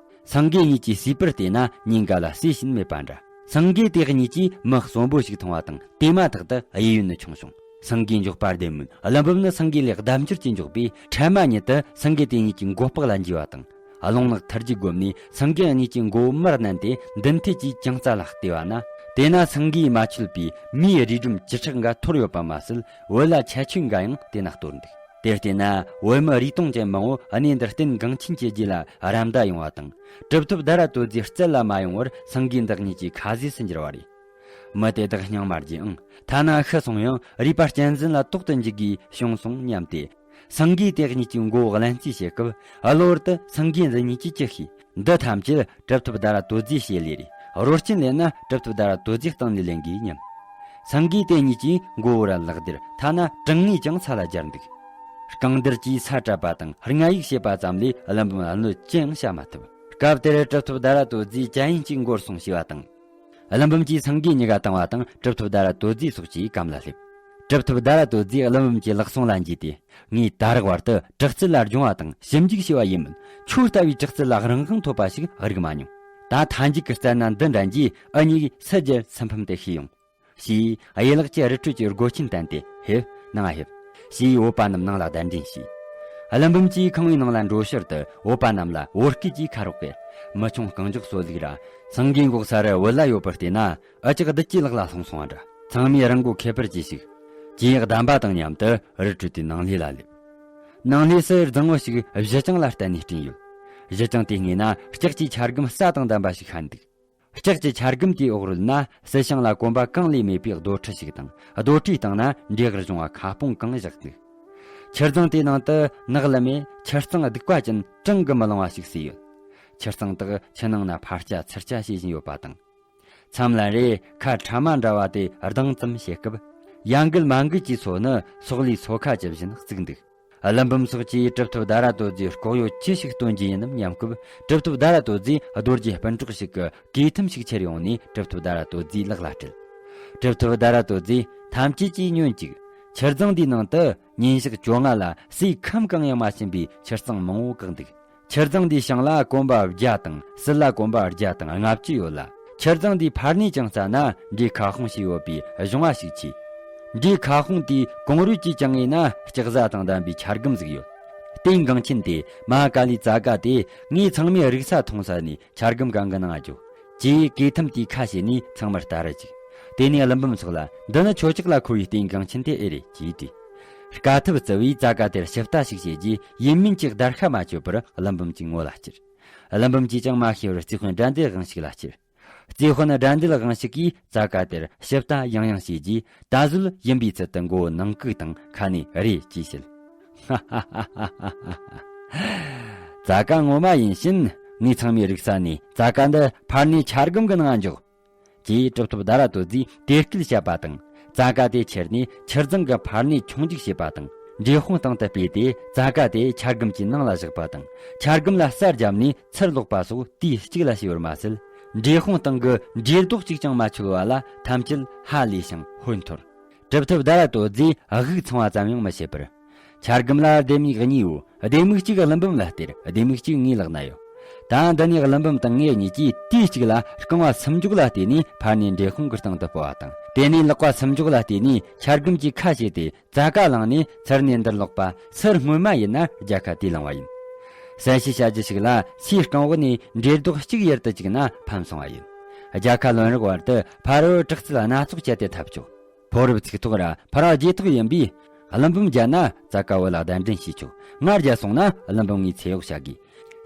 སེང་གེ་གཉིས་ཀྱིས་སྲིད་པར་བལྟས་ན་ཉིན་འགའ་ལ་སྲིད་བཞིན་མེད་པ་འདྲ། སེང་གེ་དེ་གཉིས་ཀྱིས་མི་གསོན་པོ་ཞིག་མཐོང་བ་དང་། དེ་མ་ཐག་ཏུ་གཡས་གཡོན་ནས་མཆོངས་བྱུང་། སེང་གེའི་མགྱོགས་པ་བདེན་མོད། ཀླུ་འབུམ་ནི་སེང་གེ་ལས་ལྡབ་འགྱུར་གྱིས་མགྱོགས་པས། འཕྲལ་མ་ཉིད་དུ་སེང་གེ་དེ་གཉིས་ཀྱི་མགོ་ལྤགས་ལ་འཇུས་པ་དང་། རླུང་ནག་ཐར་རྒྱུའི་སྒོ་ནས་སེང་གེ་གཉིས་ཀྱི་མགོ་བོ་མར་མནན་ཏེ་མདུན་ཐད་ཀྱི་གྱང་རྩ་ལ་བལྟས་པ་ན། དེ་ན་སེང་གེས་མ་ཆོད་པའི་མིའི་རུས་སྒྲོམ་བཅུ་ཕྲག་འགའ་འཐོར་ཡོད་པ་མ་ཟད། བོད་ལྭ་ཁྱད་ཆོས་འགའ་ཡང་དེ་ན་གཏོར་འདུག་དེར་བལྟས་ན་བོད་མི་རེ་སྟོང་ཅན་མང་བོ་གནས་འདིར་རྟེན་འགངས་ཆེན་བྱེད་རྒྱུ་ལ་ར་མདའ་ཡོང་བ་དང་། གྲུབ་ཐོབ་དྷ་ར་ཏོ་ཙེའི་རྩལ་ལ་མ་ཡོང་བར་སེང་གེ་འདི་གཉིས་ཀྱི་ཁ་ཟས་སུ་འགྱུར་བ་རེད། མི་དེ་དག་སྙིང་མ་རྗེའང་། ཐ་ན་ཤི་སོང་ཡང་རུས་པ་གཅན་གཟན་ལ་དོག་ཏུ་འཇུག་གིས་བྱུང་སོང་སྙམ་སྟེ། སེང་གེས་དེ་གཉིས་ཀྱི་མགོ་བོ་བརླན་རྩིས་བྱེད་སྐབས། གློ་བུར་དུ་སེང་གེ་འདི་གཉིས་ཀྱིས་ཅི་ཤེས། འདི་ཐམས་ཅད་གྲུབ་ཐོབ་དྷ་ར་ཏོ་ཙེས་བྱས་ལས་རེད། རོ་སྐྱིན་ལེན་ན་གྲུབ་ཐོབ་དྷ་ར་ཏོ་ཙེའི་སྟེང་ནས་ལེན་དགོས་སྙམ། སེང་གེ་དེ་གཉིས་ཀྱིས་མགོ་བོ་ར་ལག་སྡེར། ཐ་ན་གྲང་ངེས་ཀྱང་ས་ལ་སྦྱར་འདུག་རྐང་སྡེར་གྱིས་ས་བྲབ་པ་དང་རྔ་ཡིག་བྱེད་པ་ཙམ་ལས་ཀླུ་འབུམ་ལ་གནོད་ཅི་ཡང་བྱ་མ་ཐུབ། སྐབས་དེར་གྲུབ་ཐོབ་དྷ་ར་ཏོ་ཙེའི་ཅ་ཡིན་གཅིག་འགོར་སོང་ཞེས་པ་དང་། ཀླུ་འབུམ་གྱིས་སེང་གེ་གཉིས་ཀ་བཏང་བ་དང་། གྲུབ་ཐོབ་དྷ་ར་ཏོ་ཙེ་སོགས་ཀྱིས་གམ་ལ་སླེབས། གྲུབ་ཐོབ་དྷ་ར་ཏོ་ཙེས་ཀླུ་འབུམ་གྱི་ལག་ཟུང་ལ་འཇུས་ཏེ། ངས་ད་རག་བར་དུ་དྲག་རྩལ་ལ་སྦྱོང་བ་དང་ཞིབ་འཇུག་བྱས་པ་ཡིན་མོད། ཁྱོད་ལྟ་བུའི་དྲག་རྩལ་ལ་རང་དབང་ཐོབ་པ་ཞིག་རིག་མ་མྱོང་། ད་མཐའ་མཇུག་གི་རྩལ་སྣ་འདི་འགྲན་རྗེས་ཨ་མྱེས་སུ་རྒྱལ་སུ་ཕམ་དེ་ཤེས་ཡོང་། ཞེས་གཡས་ལག་གིས་རི་ཁྲོད་ཀྱི་སྒོ་ཆེན་བསྟན་ཏེ། ཕེབས། ནང་ང་ཕེབས། ཞེས་བོད་པ་རྣམས་ནང་ལ་གདན་འདྲེན་བྱས། ཀླུ་འབུམ་གྱིས་ཁང་བའི་ནང་ལ་འགྲོ་ཞོར་དུ་བོད་པ་རྣམས་ལ་བོད་སྐད་ཀྱིས་ཁ་རོག་གེར། མི་ཆུང་རྐང་མགྱོགས་སོ་ལུག་ར། སེང་གེ་འགོག་ས་རུ་བོད་ལྭ་ཡོད་པར་བལྟས་ན། ཨ་ཅག་བདུད་ཀྱི་ལག་ལ་ལྷུང་སོང་བ་འདྲ། ཚང་མས་རང་མགོ་ཁེ་པར་གྱིས་ཤིག་ཅེས་གདམས་པ་དང་མཉམ་དུ་རི་ཁྲོད་དེའི་ནང་ལྷས་ལ་སླེབས། ནང་ལྷས་སུ་རྫིང་བུ་ཞིག་གཞུ་བྱང་ལ་བརྟེན་ནས་བསྐྲུན་ཡོད། གཞུ་བྱང་དེ་སྔས་ན་ལྕགས་ཀྱི་ཆ་སྒམ་རྩྭ་དང་ལྡན་པ་ཞིག་ཤར་འདུག་ལྕགས་ཀྱི་ཆ་སྒམ་དེའི་འོག་རོལ་ན་སྲིད་ཞིང་ལ་གོམ་པ་གང་ལས་མེད་པའི་རྡོ་ཁྲི་ཞིག་དང་། རྡོ་ཁྲིའི་སྟེང་ན་འབྲས་གཞོང་བ་ཁ་སྤུངས་གང་བཞག་འདུག་ཆུ་རྫིང་དེའི་ནང་དུ་ནགས་ལམ་མེ་ཆུ་གཙང་སྡུག་པ་ཅན་གྲངས་ཀྱིས་མི་ལང་བ་ཞིག་བསྲེས་ཡོད། ཆུ་གཙང་དག་ཆུ་ནང་ན་འཕར་སྐྱ་ཚུར་སྐྱ་བྱེད་བཞིན་ཡོད་པ་དང་། མཚམས་ལ་རེ་ཁ་ཕྲ་མ་འདྲ་བ་དེ་ལྡང་ཙམ་བྱེད་སྐབས། ཡ་འགུལ་མ་འགུལ་གྱི་མཚོ་ནི་སོག་ལེའི་མཚོ་ཁ་ཇི་བཞིན་བཙུགས་འདུག་ཀླུ་འབུམ་སོགས་ཀྱིས་གྲུབ་ཐོབ་དྷ་ར་རྡོ་རྗེའི་ལྐོག་གཡོ་ཅི་ཞིག་སྟོན་རྒྱུ་ཡིན་ནམ་སྙམ་སྐབས། གྲུབ་ཐོབ་དྷ་ར་རྡོ་རྗེས་རྡོ་རྗེ་སྤུན་གྲོགས་ཤིག་གི་གོས་ཐུམ་ཞིག་ཁྱེར་ཡོང་ནས་གྲུབ་ཐོབ་དྷ་ར་རྡོ་རྗེའི་ལག་ལ་སྤྲད། གྲུབ་ཐོབ་དྷ་ར་རྡོ་རྗེས་ཐམས་ཅད་ཀྱིས་ཉོན་ཅིག་ཆུ་རྫིང་འདིའི་ནང་དུ་ ཉིན་ཞག་བཅོ་ལྔ་ལ་ཟས་ཁམ་གང་ཡང་མ་བྱིན་པའི་ཆུ་གཙང་མང་བོ་བཀག་འདུག་ཆུ་གཙང་འདིའི་བྱང་ལ་གོམ་པ་བརྒྱ་དང་ཟུར་ལ་གོམ་པ་བརྒྱ་དང་ལྔ་བཅུ་ཡོད་ལ། ཆུ་གཙང་འདིའི་ཕར་ནས་ཀྱང་ས་ན་འབྲས་ཁ་ཧོང་ཞེས་ཡོད་པའི་གཞོང་བ་ཞིག་མཆིས། འབྲས་ཁ་ཧོང་དེའི་གོང་རོལ་གྱི་གྱང་ངོས་ན་ལྕགས་ཟ་དང་ལྡན་པའི་ཆར་སྒམ་ཟིག་ཡོད། རྟེན་འགངས་ཆེན་དེ་མ་ཧཱ་ཀཱ་ལིའི་ཙ་ག་དེ་ངས་ཚང་མས་རིག་ས་མཐོང་ས་ནས་ཆར་སྒམ་གང་གི་ནང་འཇོག་ཅེས་གོས་ཐུམ་དེའི་ཁ་ཕྱེ་ནས་ཚང་མར་ལྟ་རུ་བཅུག་དེ་ནས་ཀླུ་འབུམ་སོགས་ལ། འདི་ནི་ཁྱོད་ཅག་ལ་མཁོ་བའི་རྟེན་འགངས་ཆེན་དེ་ཨེ་རེད་ཅེས་དྲིས། དཀའ་ཐུབ་རྩི་བས་ཙ་ག་དེར་ཞིབ་ལྟ་ཞིག་བྱས་རྗེས། ཡིན་མིན་གྱི་བརྡར་ཤ་མ་གཅོད་པར་ཀླུ་འབུམ་གྱི་ངོ་ལ་བསྐྱུར། ཀླུ་འབུམ་གྱིས་ཀྱང་མ་ཤེས་པར་རྩིས་དཔོན་དགྲ་འདུལ་དབང་ཕྱུག་ལ་བསྐྱུར། རྩིས་དཔོན་དགྲ་འདུལ་དབང་ཕྱུག་གིས་ཙ་ག་དེར་ཞིབ་ལྟ་ཡང་ཡང་བྱས་རྗེས། ད་གཟོད་ཡིན་པའི་ཚུལ་དུ་མགོ་བོ་ནང་བཀུག་དང་ཁ་ནས་རེད་ཅེས་བཤད། ཙ་ག་ངོ་མ་ཡིན་ཕྱིན། ངས་ཚང་མས་རིག་ས་ནས་ཙ་ག་འདི་ཕར་ནས་ཆར་སྒམ་གྱི་ནང་འཇོག་ཅེས་གྲུབ་ཐོབ་དྷ་ར་རྡོ་རྗེས་དེ་སྐད་བཤད་པ་དང་། ཙ་ག་དེ་ཁྱེར་ནས་ཆུ་གཙང་གི་ཕར་ནས་ཆུང་འཇུག་བྱས་པ་དང་། འབྲས་ཧོང་སྟེང་དུ་སྤོས་ཏེ། ཙ་ག་དེ་ཆར་སྒམ་གྱི་ནང་ལ་བཞག་པ་དང་། ཆར་སྒམ་ལ་ས་བརྒྱབ་ནས་ཚུར་སློག་པ་སོགས་དུས་གཅིག་ལ་བྱས་པར་མ་ཟད། འབྲས་ཧོང་སྟེང་གི་འབྲས་རྡོག་གཅིག་ཀྱང་མ་ཆོད་པ་ལ་ཐམས་ཅད་ཧ་ལས་ཤིང་ཧོན་འཐོར། གྲུབ་ཐོབ་དྷ་ར་རྡོ་རྗེས་དབུགས་འཚང་བ་ཙམ་ཡང་མི་བྱེད་པར། ཆར་སྒམ་ལ་ལྡེ་མིག་གཉིས་ཡོད། ལྡེ་མིག་གཅིག་ཀླུ་འབུམ་ལ་སྟེར། ལྡེ་མིག་གཅིག་ངའི་ལག་ན་ཡོད། ད་འདི་ནས་ཀླུ་འབུམ་དང་ངེད་གཉིས་ཀྱིས་དུས་གཅིག་ལ་རྐང་བ་སུམ་འཇོག་ལ་བརྟེན་ནས་ཕར་ནས་འབྲས་ཧོང་གི་སྟེང་དུ་སྤོ་བ་དང་། དེ་ནས་ལག་པ་སུམ་འཇོག་ལ་བརྟེན་ནས་ཆར་སྒམ་གྱི་ཁ་ཕྱེས་ཏེ། ཙ་ག་བླངས་ནས་ཚུར་ནས་འདིར་ལོག་པ། སུ་སྔོན་མ་ཡིན་ན་རྒྱལ་ཁ་དེས་བླངས་པ་ཡིན། གསལ་བཤད་བྱ་རྒྱུ་ཞིག་ལ། སའི་རྐང་འོག་ནས་འབྲས་རྡོག་གཅིག་ཡུལ་དུ་བཅུག་ན་ཕམ་སོང་བ་ཡིན། རྒྱལ་ཁ་ལོན་རོགས་བར་དུ་ཕ་རོལ་དྲག་རྩལ་སྣ་ཚོགས་སྤྱད་དེ་འཐབ་ཆོག་ཕོ་རབ་ཚིག་ཐོག་ར་ཕ་ར་རྗེས་ཐོག་ཡིན་པས། ཀླུ་འབུམ་རྒྱལ་ན་ཙ་ག་བུ་ལ་གདན་འདྲེན་བྱས་ཆོག་ང་རྒྱལ་སོང་ན་ཀླུ་འབུམ་ངའི་ཚེ་གཡོག་བྱ་དགོས།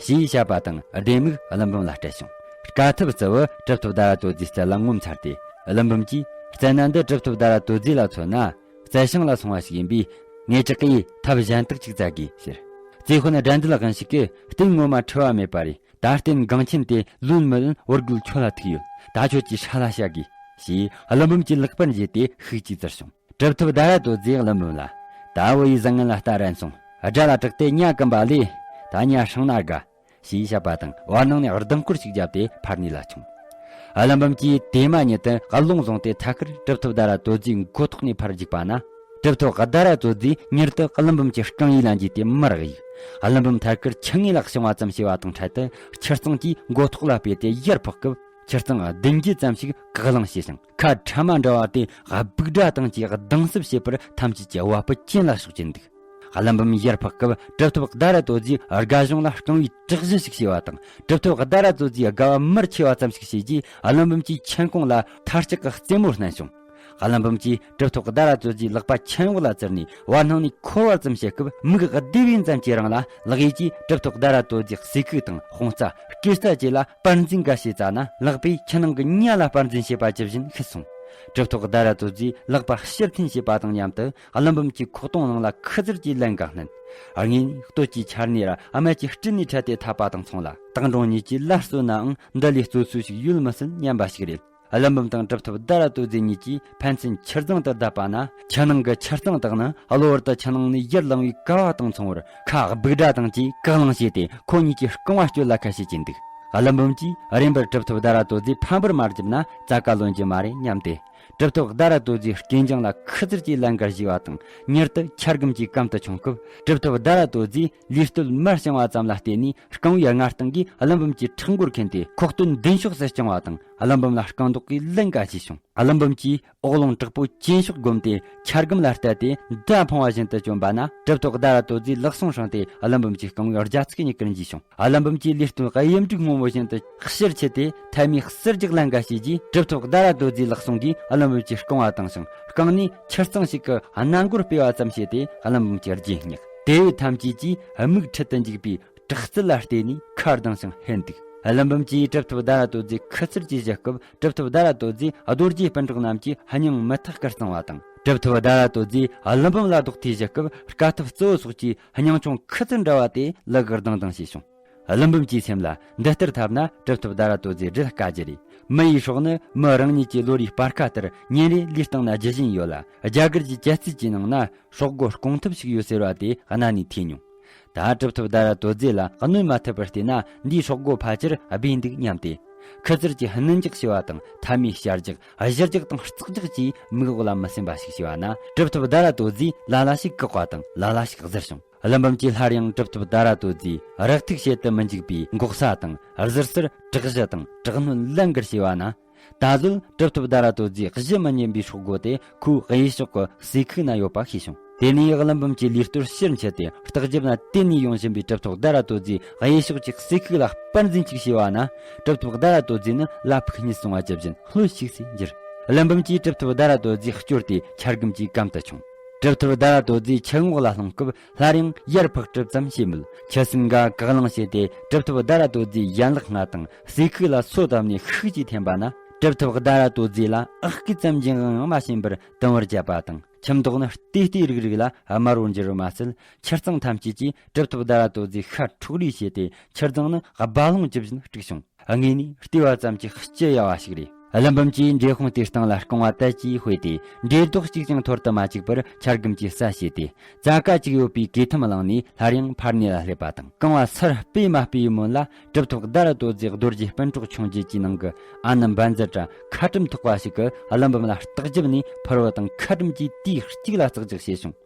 ཞེས་བཤད་པ་དང་ལྡེ་མིག་ཀླུ་འབུམ་ལ་སྤྲད་བྱུང་། དཀའ་ཐུབ་རྩི་བུ་གྲུབ་ཐོབ་དྷ་ར་རྡོ་རྗེའི་རྩལ་ལ་ངོ་མཚར་ཏེ། ཀླུ་འབུམ་གྱིས། རྩལ་སྣ་འདི་གྲུབ་ཐོབ་དྷ་ར་རྡོ་རྗེ་ལ་མཚོན་ན། རྩལ་ཤིང་ལ་སོང་བ་ཞིག་ཡིན་པས། ངེད་ཅག་གིས་ཐབས་གཞན་དག་ཅིག་བཙལ་དགོས་ཟེར། རྩིས་དཔོན་དགྲ་འདུལ་དབང་ཕྱུག་གིས། རྟེན་ངོ་མ་འཁྲུལ་བ་མེད་པ་རེད། ད་རྟེན་འགངས་ཆེན་དེ་ལོན་མི་ལོན་བོར་དགོས་ཁྱོད་ལ་ཐུག་ཡོད། ད་ཁྱོད་ཀྱིས་ཧྲ་ལ་བྱ་དགོས། ཞེས་ཀླུ་འབུམ་གྱི་ལག་པར་འཇུས་ཏེ་ཤུགས་ཀྱིས་བཙིར་བྱུང་། གྲུབ་ཐོབ་དྷ་ར་རྡོ་རྗེས་ཀླུ་འབུམ་ལ། ད་བུ་ཡི་བཟང་ངན་ལ་ལྟ་རན་སོང་། དགྲ་ལ་དྲག་སྟེ་གཉའ་གུམ་པ་ལས། ད་གཉའ་སྲང་ན་དགའ། ཞེས་བཤད་པ་དང་བར་སྣང་ནས་ལྡིང་སྐོར་ཞིག་བརྒྱབ་སྟེ་ཕར་ནས་ལ་མཆོངས། ཀླུ་འབུམ་གྱིས་དེ་མ་ཉིད་དུ་རླུང་བཟུང་སྟེ་ཐད་ཀར་གྲུབ་ཐོབ་དྷ་ར་རྡོ་རྗེའི་མགོ་ཐོག་ནས་ཕར་རྒྱུག་པ་ན། གྲུབ་ཐོབ་དྷ་ར་རྡོ་རྗེས་མྱུར་དུ་ཀླུ་འབུམ་གྱི་རྐང་ཡིག་ལ་འཇུས་ཏེ་མར་གཡུགས། ཀླུ་འབུམ་ཐད་ཀར་ཆུ་ངོས་ལ་ཕྱིན་པ་ཙམ་བྱས་པ་དང་འཕྲལ་དུ་ཆུ་གཙང་གིས་མགོ་ཐོག་ལ་སྤོས་ཏེ་ཡར་ཕོག་སྐབས། ཆུ་གཙང་བདུན་བརྒྱུད་ཙམ་ཞིག་བཀག་ལངས་བྱས་ཤིང་། ཁ་ཕྲ་མ་འདྲ་བ་དེ་སྦུག་སྒྲ་དང་བཅས་སྡང་སྲབ་བྱེད་པར་ཐམས་ཅད་ཀྱི་བ་སྤུ་གྱེན་ལ་ཕྱོགས་ཀྱིན་འདུག་ཀླུ་འབུམ་ཡར་འཕགས་སྐབས་གྲུབ་ཐོབ་དྷ་ར་རྡོ་རྗེས་དགའ་གཞུང་ལ་རྐང་བའི་དྲག་གཞུ་ཞིག་བྱས་པ་དང་། གྲུབ་ཐོབ་དྷ་ར་རྡོ་རྗེས་དགའ་བ་མར་ཆེ་བ་ཙམ་ཞིག་བྱས་རྗེས། ཀླུ་འབུམ་གྱི་ཆན་གོང་ལ་མཐའ་ལྕག་གི་རྩེ་མོ་བསྣན་བྱུང་། ཀླུ་འབུམ་གྱིས་གྲུབ་ཐོབ་དྷ་ར་རྡོ་རྗེའི་ལག་པ་ཆན་འོག་ལ་བཙིར་ནས་བར་སྣང་ནས་འཁོར་བ་ཙམ་བྱེད་སྐབས། མིག་བདེ་བའི་ཙམ་གྱི་རིང་ལ་ལག་ཡིས་ཀྱིས་གྲུབ་ཐོབ་དྷ་ར་རྡོ་རྗེའི་ཟས་གོས་དང་དཔུང་རྩ། སྐེ་རྩ་བཅས་ལ་པར་འཛིན་འགའ་བྱས་ཙ་ན། ལག་པས་ཆུ་ནང་གི་ཉ་ལ་པར་འཛིན་བྱེད་པ་ཇི་བཞིན་ཤེས་སོང་། གྲུབ་ཐོབ་དྷ་ར་རྡོ་རྗེས་ལག་པ་ཕྱིར་འཐེན་བྱས་པ་དང་མཉམ་དུ། ཀླུ་འབུམ་གྱི་ཁོག་སྟོང་ནང་ལ་ཁུ་ཚུར་གྱིས་ལན་འགའ་མནན། ཨ། ངས་སྟོད་ཀྱི་ཆར་སྣེ་ར་ཨ་མལ་གྱི་སྤྲིན་ནས་འཕྲད་དེ་འཐབ་པ་དང་མཚུངས་ལ། སྟག་འབྲོང་གཉིས་ཀྱིས་ལར་གསོད་ནའང་འདི་ལས་རྩོད་སྲོལ་ཞིག་ཡོད་མི་སྲིད་སྙམ་པ་ཞིག་རེད། ཀླུ་འབུམ་དང་གྲུབ་ཐོབ་དྷ་ར་རྡོ་རྗེ་གཉིས་ཀྱིས་ཕན་ཚུན་ཆུ་གཙང་དུ་བརྡབས་པ་ན། ཆུ་ནང་གི་ཆུ་གཙང་དག་ནི་གློ་བུར་དུ་ཆུ་ནང་ནས་ཡར་ལང་བའི་ཀ་བ་དང་མཚུངས་པར། ཁ་སྦུག་སྒྲ་དང་བཅས་བཀག་ལངས་བྱས་ཏེ། ཁོ་གཉིས་ཀྱི་རྐང་བ་གཅོད་ལ་ཁ་བྱེད་ཀྱིན་འདུག་ཀླུ་འབུམ་གྱིས་རིམ་པར་གྲུབ་ཐོབ་དྷ་ར་རྡོ་རྗེ་ཕམ་པར་མ་བརྒྱབ་ན་ཙ་ག་ལོན་རྒྱུ་མ་རེད་སྙམ་སྟེ། གྲུབ་ཐོབ་དྷ་ར་རྡོ་རྗེའི་རྐེད་འཇིང་ལ་ཁུ་ཚུར་གྱིས་ལན་འགའ་གཞུས་པ་དང་། མྱུར་དུ་ཆར་སྒམ་གྱི་གམ་དུ་མཆོངས་སྐབས། གྲུབ་ཐོབ་དྷ་ར་རྡོ་རྗེས་ལུས་སྟོད་མར་བྱིང་བ་ཙམ་ལ་བརྟེན་ནས། རྐང་བའི་སྔ་རྟིང་གིས་ཀླུ་འབུམ་གྱི་ཕྲག་མགོར་འཁེན་ཏེ། ཁོག་སྟོད་མདུན་ཕྱོགས་སུ་བརྐྱངས་པ་དང་། ཀླུ་འབུམ་ལ་རྐང་འདོགས་ཀྱིས་ལན་འགའ་གཞུས་བྱུང་། ཀླུ་འབུམ་གྱིས་འོག་རླུང་དྲག་པོ་གྱེན་ཕྱོགས་བསྒོམས་ཏེ། ཆར་སྒམ་ལ་གཏད་དེ་མདའ་འཕངས་པ་བཞིན་དུ་བཅོམ་པ་ན། གྲུབ་ཐོབ་དྷ་ར་རྡོ་རྗེས་ལག་ཟུང་བསྲིངས་ཏེ། ཀླུ་འབུམ་གྱི་རྐང་བའི་རྒྱ་ཚིགས་གཉིས་ཀར་འཇུས་བྱུང་། ཀླུ་འབུམ་གྱིས་ལུས་སྟོད་གཡུ་འབྲུག་སྔོན་པོ་བཞིན་དུ་ཕྱིར་ཆུད་དེ། ཐལ་མོའི་གསེར་རྒྱག་ལན་འགའ་བྱས་རྗེས། གྲུབ་ཐོབ་དྷ་ར་རྡོ་རྗེའི་ལག་ཟུང་གིས་ཀླུ་འབུམ་གྱི་རྐང་བ་བཏིང་ཞིང་། རྐང་ནས་ཆུ་གཙང་ཞིག་གི་སྣ་མགོར་སྤོས་པ་ཙམ་བྱས་ཏེ། ཀླུ་འབུམ་གྱི་རྗེས་བསྙེགས། དེ་བས་ཐམས་ཅད་ཀྱིས་མིག་འཕྲུལ་དུ་འཇུག་པའི་དྲག་རྩལ་ལ་བརྟེན་ནས་ཁ་གདངས་ཤིང་ཧེན་འདུག་ཀླུ་འབུམ་གྱིས་གྲུབ་ཐོབ་དྷ་ར་རྡོ་རྗེ་ཁུ་ཚུར་གྱིས་བཞུ་སྐབས། གྲུབ་ཐོབ་དྷ་ར་རྡོ་རྗེས་རྡོ་རྗེ་སྤུན་གྲོགས་རྣམས་ཀྱི་སྙིང་མུ་ཐག་གིས་གཙང་བ་དང་། གྲུབ་ཐོབ་དྷ་ར་རྡོ་རྗེས་ཀླུ་འབུམ་ལ་རྡོག་ཐེ་བཞུ་སྐབས། དཀའ་ཐུབ་རྩི་བུ་སོགས་ཀྱིས་སྙིང་ཆུང་ཁུ་ཚུར་འདྲ་བ་དེ་ལུ་གིས་ལྡང་ལྡང་བྱས་བྱུང་། ཀླུ་འབུམ་གྱི་སེམས་ལ། འདི་ལྟར་འཐབ་ན་གྲུབ་ཐོབ་དྷ་ར་རྡོ་རྗེ་སྒྲིལ་དཀའ་རྒྱུ་རེད། མི་ཡི་སྲོག་ནི་མི་རང་ཉིད་ཀྱི་བློ་རིག་སྤར་ཁ་ལྟར་ཉིན་རེ་ལུས་སྟེང་ན་ཇི་བཞིན་ཡོད་ལ། རྒྱ་གར་གྱི་ཅ་རྩིས་ཀྱི་ནང་ན། སྲོག་རྒོལ་སྐོང་ཐབས་ཤིག་ཡོད་ཟེར་བ་དེ་གནའ་ནས་ཐོས་མྱོང་། ད་གྲུབ་ཐོབ་དྷ་ར་རྡོ་རྗེ་ལ་གནོད་མ་ཐུབ་པར་བལྟས་ན། འདིའི་སྲོག་རྒོལ་ཕལ་ཆེར་སྦས་འདུག་སྙམ་སྟེ། ཁུ་ཚུར་གྱིས་སྣུན་འཇག་བྱས་པ་དང་། མཐའ་མའི་ཞལ་འཇག་གཞུ་འཇག་དང་ལྕགས་འཇག་བཅས་མིག་འོག་ལ་མི་སེམས་པ་ཞིག་བྱས་པ་ན། གྲུབ་ཐོབ་ཟླ་ར་རྡོ་རྗེས་ལ་ལ་ཞིག་བཀག་པ་དང་ལ་ལ་ཞིག་གཟིར་བྱུང་། ཀླུ་འབུམ་གྱིས་སླར་ཡང་གྲུབ་ཐོབ་ཟླ་ར་རྡོ་རྗེས་རེག་ཐུག་བྱེད་དུ་མི་འཇུག་པའི་འགོག་ས་དང་། གཟིར་སར་དྲག་གཞུ་དང་དྲག་སྣོན་ལན་འགར་བྱས་པ་ན། ད་གཟོད་གྲུབ་ཐོབ་ཟླ་ར་རྡོ་རྗེས་གཞུ་མི་ཉན་པའི་སྲོག་རྒོལ་དེ་ཁོའི་གཡས་ཕྱོགས་ཀྱི་ཟས་ཁུག་ན་ཡོད་པ་ཤེས་བྱུང་། དེ་ནས་ཀླུ་འབུམ་གྱིས་ལུས་གཏོར་ཕྱིར་འཁྱེར་ཏེ། ལྟག་རྒྱབ་ན་དེད་ནས་ཡོང་བཞིན་པའི་གྲུབ་ཐོབ་ཟླ་ར་རྡོ་རྗེའི་གཡས་ཕྱོགས་ཀྱི་ཟས་ཁུག་ལ་སྤར་འཛིན་ཅིག་བྱས་པ་ན། གྲུབ་ཐོབ་ཟླ་ར་རྡོ་རྗེ་ནི་ལ་ཕུག་གཉིད་སོང་བ་ཇི་བཞིན་ལྷོད་ཅིག་སེ་འགྱུར། ཀླུ་འབུམ་གྱིས་གྲུབ་ཐོབ་ཟླ་ར་རྡོ་རྗེ་བསྐྱོར་ཏེ་ཆ་སྒམ་གྱི་གམ་དུ་མཆོངས། གྲུབ་ཐོབ་ཟླ་ར་རྡོ་རྗེ་ཆུ་ངོགས་ལ་ལྷུང་སྐབས་སླར་ཡང་ཡར་འཕགས་གྲུབ་ཙམ་བྱས་མོད། ཆུ་སྲིན་འགའ་བཀག་ལངས་བྱས་ཏེ། གྲུབ་ཐོབ་ཟླ་ར་རྡོ་རྗེའི་ཡན་ལག་ལྔ་དང་ཟས་ཁུག་ལ་སོ་བཏབ་ནས་ཤུགས་ཀྱིས་འཐེན་པ་ན། གྲུབ་ཐོབ་ཟླ་ར་རྡོ་རྗེ་ལ་ཨག་སྐད་ཙམ་གྱི་དབང་ཡང་མ་བྱིན་པར་དུང་བར་བརྒྱབ་པ་དང་། ཁྱིམ་ཐོག་ནི་ལྟེ་ལྟེ་རིག་རིག་ལ་དམར་བོར་འགྱུར་བ་མ་ཟད། ཁྱི་གཙང་ཐམས་ཅད་ཀྱིས་གྲུབ་ཐོབ་ཟླ་ར་རྡོ་རྗེ་ཤ་འཕྲོག་རེས་བྱས་ཏེ། ཁྱི་གཙང་ནི་རྦ་ཀློང་ཇི་བཞིན་དཀྲུགས་བྱུང་། དངོས་ནས་བལྟས་པ་ཙམ་གྱིས་སྐྱི་གཡའ་བ་ཞིག་རེད། ཀླུ་འབུམ་གྱིས་འབྲས་སྤུངས་དེའི་སྟེང་ལ་རྐང་བ་དལ་གྱིས་ཕུད་དེ། འབྲས་རྡོག་གཅིག་ཀྱང་འཐོར་དུ་མ་བཅུག་པར་ཆ་སྒམ་གྱི་ས་ཕྱེས་ཏེ། ཙ་ཀ་གཅིག་ཡོད་པའི་གོས་ཐུམ་བླངས་ནས་སླར་ཡང་ཕར་གནས་ལ་སླེབས་པ་དང་། རྐང་བ་སར་སྤོས་མ་སྤོས་ཡི་སྔོན་ལ། གྲུབ་ཐོབ་ཟླ་ར་རྡོ་རྗེ་རྡོ་རྗེ་སྤུན་གྲོགས་ཆུང་བརྒྱད་ཀྱི་ནང་གི་ཨ་ནི་འབའ་འཛིར་ར་ཁ་སྐྲུམ་ཐོགས་པ་ཞིག་གིས་ཀླུ་འབུམ་ལ་ལྟག་རྒྱབ་ནས་ཕུར་བུ་དང་ཁ་སྐྲུམ་གྱིས་དུས་གཅིག་ལ་བརྩེགས་འཇོག་བྱས་བྱུང་།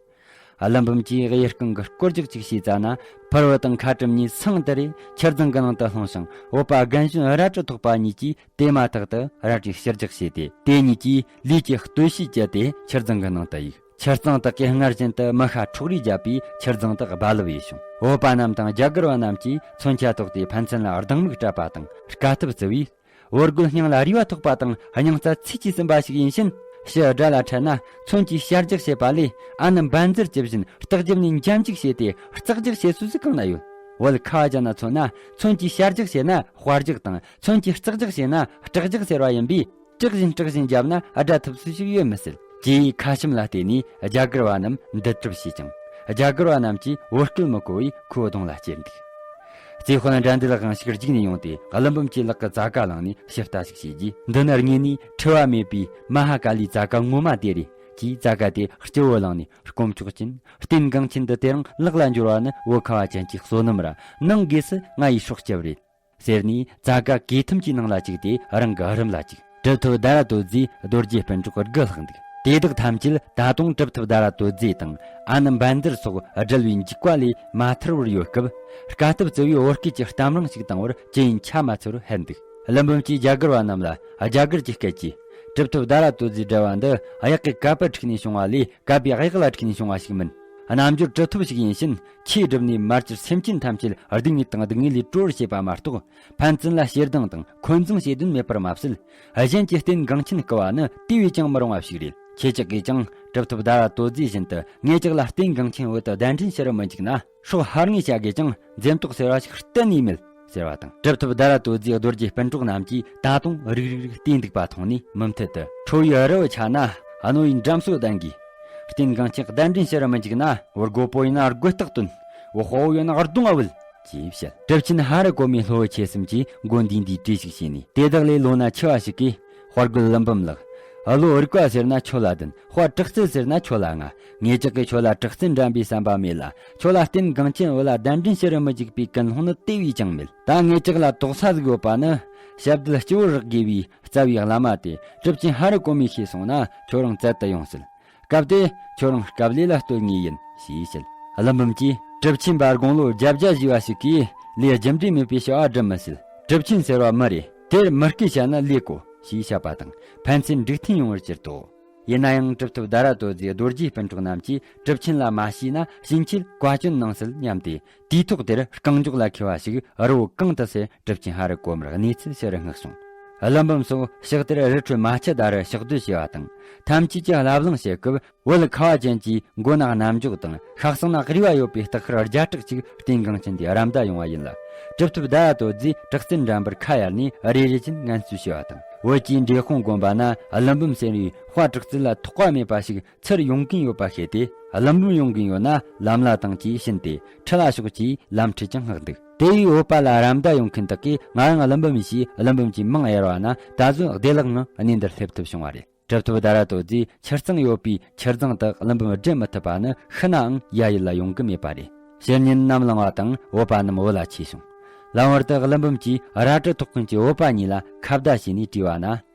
ཀླུ་འབུམ་གྱིས་གཡས་རྐང་གི་སྐོར་རྒྱག་ཅིག་བྱས་ཙ་ན། ཕུར་བུ་དང་ཁ་སྐྲུམ་གཉིས་ཚང་དུ་རེ་ཁྱི་གཙང་གི་ནང་དུ་ལྷུང་ཞིང་། འོད་པ་རྒན་གཞོན་རལ་གྲི་ཐོགས་པ་གཉིས་ཀྱིས་དེ་མ་ཐག་ཏུ་རལ་གྲིའི་ཕྱིར་རྒྱག་བྱས་ཏེ། དེ་གཉིས་ཀྱིས་ལུས་ཀྱི་སྟོད་ཕྱོད་བཅད་དེ་ཁྱི་གཙང་གི་ནང་དུ་གཡུགས། ཁྱི་གཙང་དག་གིས་སྔར་བཞིན་དུ་མི་ཤ་འཕྲོག་རེས་བརྒྱབ་པས། ཁྱི་གཙང་དག་རྦ་རླབས་ཡིན་བྱུང་། འོད་པ་རྣམས་དང་རྒྱ་གར་བ་རྣམས་ཀྱིས་མཚོན་ཆ་ཐོགས་ཏེ་ཕན་ཚུན་ལ་སྡང་མིག་སྤྲད་པ་དང་། དཀའ་ཐུབ་བརྩི་བས། འོར་རྒོད་སྙིང་ལ་རུས་པ་ཐོགས་པ་དང་། སྙིང་རྩ་ཚིལ་གྱིས་ཟིན་པ་ཞིག་ཡིན་ཕྱིན། ཕྱི་དགྲ་ལ་འཕྲད་ན་མཚོན་གྱིས་ཞལ་རྒྱག་བྱེད་པ་ལས། ཨ་ནི་འབའ་འཛིར་ཇི་བཞིན་ལྟག་རྒྱབ་ནས་འཇམ་འཇུག་བྱས་ཏེ་ལྕགས་རྒྱག་བྱེད་སྲོལ་ཞིག་གང་ན་ཡོད། བོད་ཁ་བ་ཅན་ན་མཚོན་ན། མཚོན་གྱིས་ཞལ་རྒྱག་བྱས་ན་དཔའ་རྒྱག་དང་། མཚོན་གྱིས་ལྕགས་རྒྱག་བྱས་ན་སྐྲག་རྒྱག་ཟེར་བ་ཡིན་པས། སྐྲག་བཞིན་སྐྲག་བཞིན་བརྒྱབ་ན་དགྲ་ཐུབ་ཚུལ་ཞིག་ཡོད་མི་སྲིད། ཅེས་ཁ་ཆེམས་ལ་བརྟེན་ནས་རྒྱ་གར་བ་རྣམས་འདུལ་གྲབས་བྱས་ཀྱང་། རྒྱ་གར་བ་རྣམས་ཀྱིས་བོད་སྐད་མི་གོ་བས་ཁོའི་གདོང་ལ་ཅེར་འདུག། རྩེ་དཔོན་དགྲ་འདུལ་དབང་ཕྱུག་རྒྱུགས་ནས་ཡོང་སྟེ། ཀླུ་འབུམ་གྱི་ལག་གི་ཙ་ཀ་བླངས་ནས་ཞིབ་ལྟ་ཞིག་བྱས་རྗེས། འདི་ནི་དངོས་ནས་འཁྲུལ་བ་མེད་པའི་མ་ཧཱ་ཀཱ་ལིའི་ཙ་ཀ་ངོ་མ་དེ་རེད། ཅེས་ཙ་ཀ་དེ་སྤྱི་བོར་བླངས་ནས་དཀོན་མཆོག་སྦྱིན། རྟེན་འགངས་ཆེན་འདི་དེ་རིང་ལག་ལ་འབྱོར་བ་ནི་བོད་ཁ་བ་ཅན་གྱི་བསོད་ནམས་ར། ནང་སྒོས་སུ་ང་ཡི་སྲོག་སྐྱབས་རེད། ཟེར་ནས་ཙ་ཀ་གོས་ཐུམ་གྱི་ནང་ལ་བཅུག་སྟེ་རང་གི་རུམ་ལ་བཅུག། གྲུབ་ཐོབ་ཟླ་ར་རྡོ་རྗེས་རྡོ་རྗེ་སྤུན་གྲོགས་དགུ་ལྷག་འདུག། དེ་དག་ཐམས་ཅད་ད་དུང་གྲུབ་ཐོབ་ཟླ་ར་རྡོ་རྗེ་དང་ཨ་ནི་འབའ་འཛིར་སོགས་བསྒྲལ་བའི་འཇིགས་པ་ལས་མ་ཐར་བར་ཡོད་སྐབས། དཀའ་ཐུབ་བརྩི་བའི་བོད་སྐད་ཀྱི་གཏམ་རིང་ཞིག་བཏང་བར་ཅི་ཡིན་ཆ་མ་འཚལ་བར་ཕེབས་འདུག། ཀླུ་འབུམ་གྱིས་རྒྱ་གར་བ་རྣམས་ལ་རྒྱ་གར་གྱི་སྐད་ཀྱིས། གྲུབ་ཐོབ་ཟླ་ར་རྡོ་རྗེའི་འགྲེལ་བ་འདི་གཡག་གི་གད་པར་འཁྲིགས་ནས་བྱུང་བ་ལས། གད་པའི་གཡག་ལ་འཁྲིགས་ནས་བྱུང་བ་ཞིག་མིན། རྣལ་འབྱོར་གྲུབ་ཐོབ་ཞིག་ཡིན་ཕྱིན། ཆོས་བསྒྲུབས་ནས་མར་གྱུར་སེམས་ཅན་ཐམས་ཅད་སྡུག་བསྔལ་དང་སྡུག་བསྔལ་ལས་གྲོལ་བར་བྱེད་པ་མ་གཏོགས། ཕན་ཚུན་ལ་ཞེ་སྡང་དང་འཁོན་འཛིང་བྱེད་དོན་མེད་པར་མ་ཟད། གཞན་གྱི་རྟེན་འགངས་ཆེན་བརྐུ་བ་ནི་དེ་བས་ཀྱང་མི་རུང་བ་ཞིག་རེད། ཁྱེད་ཅག་གིས་ཀྱང་གྲུབ་ཐོབ་ཟླ་ར་རྡོ་རྗེ་བཞིན་དུ་ངེད་ཅག་ལ་རྟེན་འགངས་ཆེན་བོ་དེ་གདན་འདྲེན་ཞུ་རུ་མི་འཇུག་ན། སྲོག་ཧར་ངེས་བྱ་དགོས་ཀྱང་འཛེམ་དོགས་ཟེར་བ་ཞིག་གཏན་ནས་མེད། ཟེར་བ་དང་། གྲུབ་ཐོབ་ཟླ་ར་རྡོ་རྗེའི་རྡོ་རྗེ་སྤུན་གྲོགས་རྣམས་ཀྱིས་ད་དུང་རིག་རིག་རིག་བལྟས་འདུག་པ་མཐོང་ནས་མུ་མཐུད་དུ། ཁྲོ་བོའི་རི་བོ་ཆ་ན་རྣོ་བའི་འགྲམ་སོ་ལྡན་གྱིས། རྟེན་འགངས་ཆེན་གདན་འདྲེན་ཞུ་རུ་མི་འཇུག་ན། བོར་རྒོད་པོ་ཡིན་ན་རྒོད་ཐག་བཏོན། བོར་དཔའ་བོ་ཡིན་ན་གདུང་ང་བུད། ཅེས་བཤད། གྲུབ་ཆེན་ཧ་རི་གོ་མིའི་སློབ་བུ་ཆེ་གསུམ་གྱིས་མགོ་འདུས་འདུས་གྲོས་ཤིག་བྱས་ནས། དེ་དག་ལས་ལོ་ན་ཆེ་བ་ཞིག་གིས། དཔའ་རྒོད་ཀླུ་འབུམ་ལགས། བློ་རིག་པ་ཟེར་ན་ཁྱོད་ལ་བདུན། དཔའ་དྲག་རྩལ་ཟེར་ན་ཁྱོད་ལ་ལྔ། ངེད་ཅག་གིས་ཁྱོད་ལ་དྲག་རྩལ་འགྲན་པའི་བསམ་པ་མེད་ལ། ཁྱོད་ལ་རྟེན་འགངས་ཆེན་བོ་ལ་གདན་འདྲེན་ཞུ་རུ་མི་འཇུག་པའི་ཀུན་སློང་ནི་དེ་བས་ཀྱང་མེད། ད་ངེད་ཅག་ལ་དོགས་ས་ཟིག་ཡོད་པ་ནི། ཞབས་རྡུལ་སྤྱི་བོར་རེག་དགོས་པའི་རྩ་བའི་བླ་མ་དེ་གྲུབ་ཆེན་ཧ་རི་གོ་མིས་ཤེས་སོང་ན་ཁྱོད་རང་བཙལ་དུ་ཡོང་སྲིད། སྐབས་དེ་ཁྱོད་རང་སྐབས་ལས་ལ་ལྟོས་ངེས་ཡིན་ཞེས་བཤད། ཀླུ་འབུམ་གྱིས། གྲུབ་ཆེན་པ་དགུང་ལོ་བརྒྱད་བརྒྱ་བཞེས་པ་ཞིག་གིས་ལས་རྒྱུ་འབྲས་མེད་པའི་བྱ་བ་སྒྲུབ་མི་སྲིད། གྲུབ་ཆེན་ཟེར་བ་མི་རེད། དེར་མི་སྐད་བཤད་ན་ལས་གོ་ཞེས་བཤད་པ་དང་ཕན་ཚུན་འགྲིག་མཐུན་ཡོང་བར་གྱུར་ཏོ། ཡིན་ན་ཡང་གྲུབ་ཐོབ་ཟླ་ར་རྡོ་རྗེ་རྡོ་རྗེ་སྤུན་གྲོགས་རྣམས་ཀྱིས་གྲུབ་ཆེན་ལ་མ་ཞུས་ན་ཕྱིན་ཆད་བཀའ་བཀྱོན་གནང་སྲིད་སྙམ་སྟེ། དུས་ཐོག་དེར་རྐང་མགྱོགས་ལ་འཁེལ་བ་ཞིག་རི་བོ་གང་དུ་སེ་གྲུབ་ཆེན་ཧ་རི་གོ་མིར་གནས་ཚུལ་ཞུ་རུ་མངགས་བྱུང་། ཀླུ་འབུམ་སོགས་ཕྱག་དེར་རི་ཁྲོད་མ་ཆུ་ཟླ་རུ་ཕྱག་སྡོད་བྱས་པ་དང་། ཐམས་ཅད་ཀྱིས་བླ་བླང་བྱེད་སྐབས། བོད་ཁ་བ་ཅན་གྱི་མགོ་ན་རྣམ་འཇོག་དང་། ཤ་གསང་ན་རུས་པ་ཡོད་པའི་སྟག་ཤར་བརྒྱ་ཕྲག་གཅིག་རྟེན་འགངས་ཆེན་དེའི་ར་མདའ་ཡོང་བ་ཡིན་ལ། གྲུབ་ཐོབ་ཟླ་ར་རྡོ་རྗེས་དྲག་རྩལ་འགྲན་པར་ཁ་གཡར་ནས་རེ་རེ་བཞིན་ངལ་གསོ་བྱས་པ་དང་། བོད་ཀྱི་འབྲས་སྤུངས་དགོན་པ་ན་ཀླུ་འབུམ་ཟེར་བའི་དཔའ་དྲག་རྩལ་ལ་ཐོགས་པ་མེད་པ་ཞིག་ཚུར་ཡོང་གིན་ཡོད་པ་ཤེས་ཏེ། ཀླུ་འབུམ་ཡོང་གིན་ཡོད་ན་ལམ་ལ་དང་གྱིས་ཕྱིན་ཏེ་ཁྲིད་ལ་ཤོག་ཅེས་ལམ་ཁྲིད་ཀྱང་མངགས་འདུག། དེ་ཡིས་བོད་པ་ལ་ར་མདའ་ཡོང་མཁན་དག་གིས་ང་རང་ཀླུ་འབུམ་ཡིན་ཞེས་ཀླུ་འབུམ་གྱི་མིང་གཡར་བ་ན། ད་གཟོད་བདེ་བླག་ངང་གནས་འདིར་སླེབས་ཐུབ་བྱུང་བ་རེད། གྲུབ་ཐོབ་ཟླ་ར་རྡོ་རྗེས་ཆུ་གཙང་ཡོད་པའི་ཆུ་རྫིང་དུ་ཀླུ་འབུམ་བསྒྲལ་མི་ཐུབ་པ་ནི་ཤི་ནའང་ཡ་ཡུལ་ལ་ཡོང་གི་མེད་པ་རེད། ཕྱི་ཉིན་ནམ་ལངས་པ་དང་བོད་པ་རྣམས་བོད་ལ་ཆས་བྱུང་། ལམ་བར་དུ་ཀླུ་འབུམ་གྱིས་རལ་གྲི་ཐོགས་མཁན་གྱི་བོད་པ་གཉིས་ལ་ཁ་བརྡ་བྱས་ནས་དྲིས་པ་ན།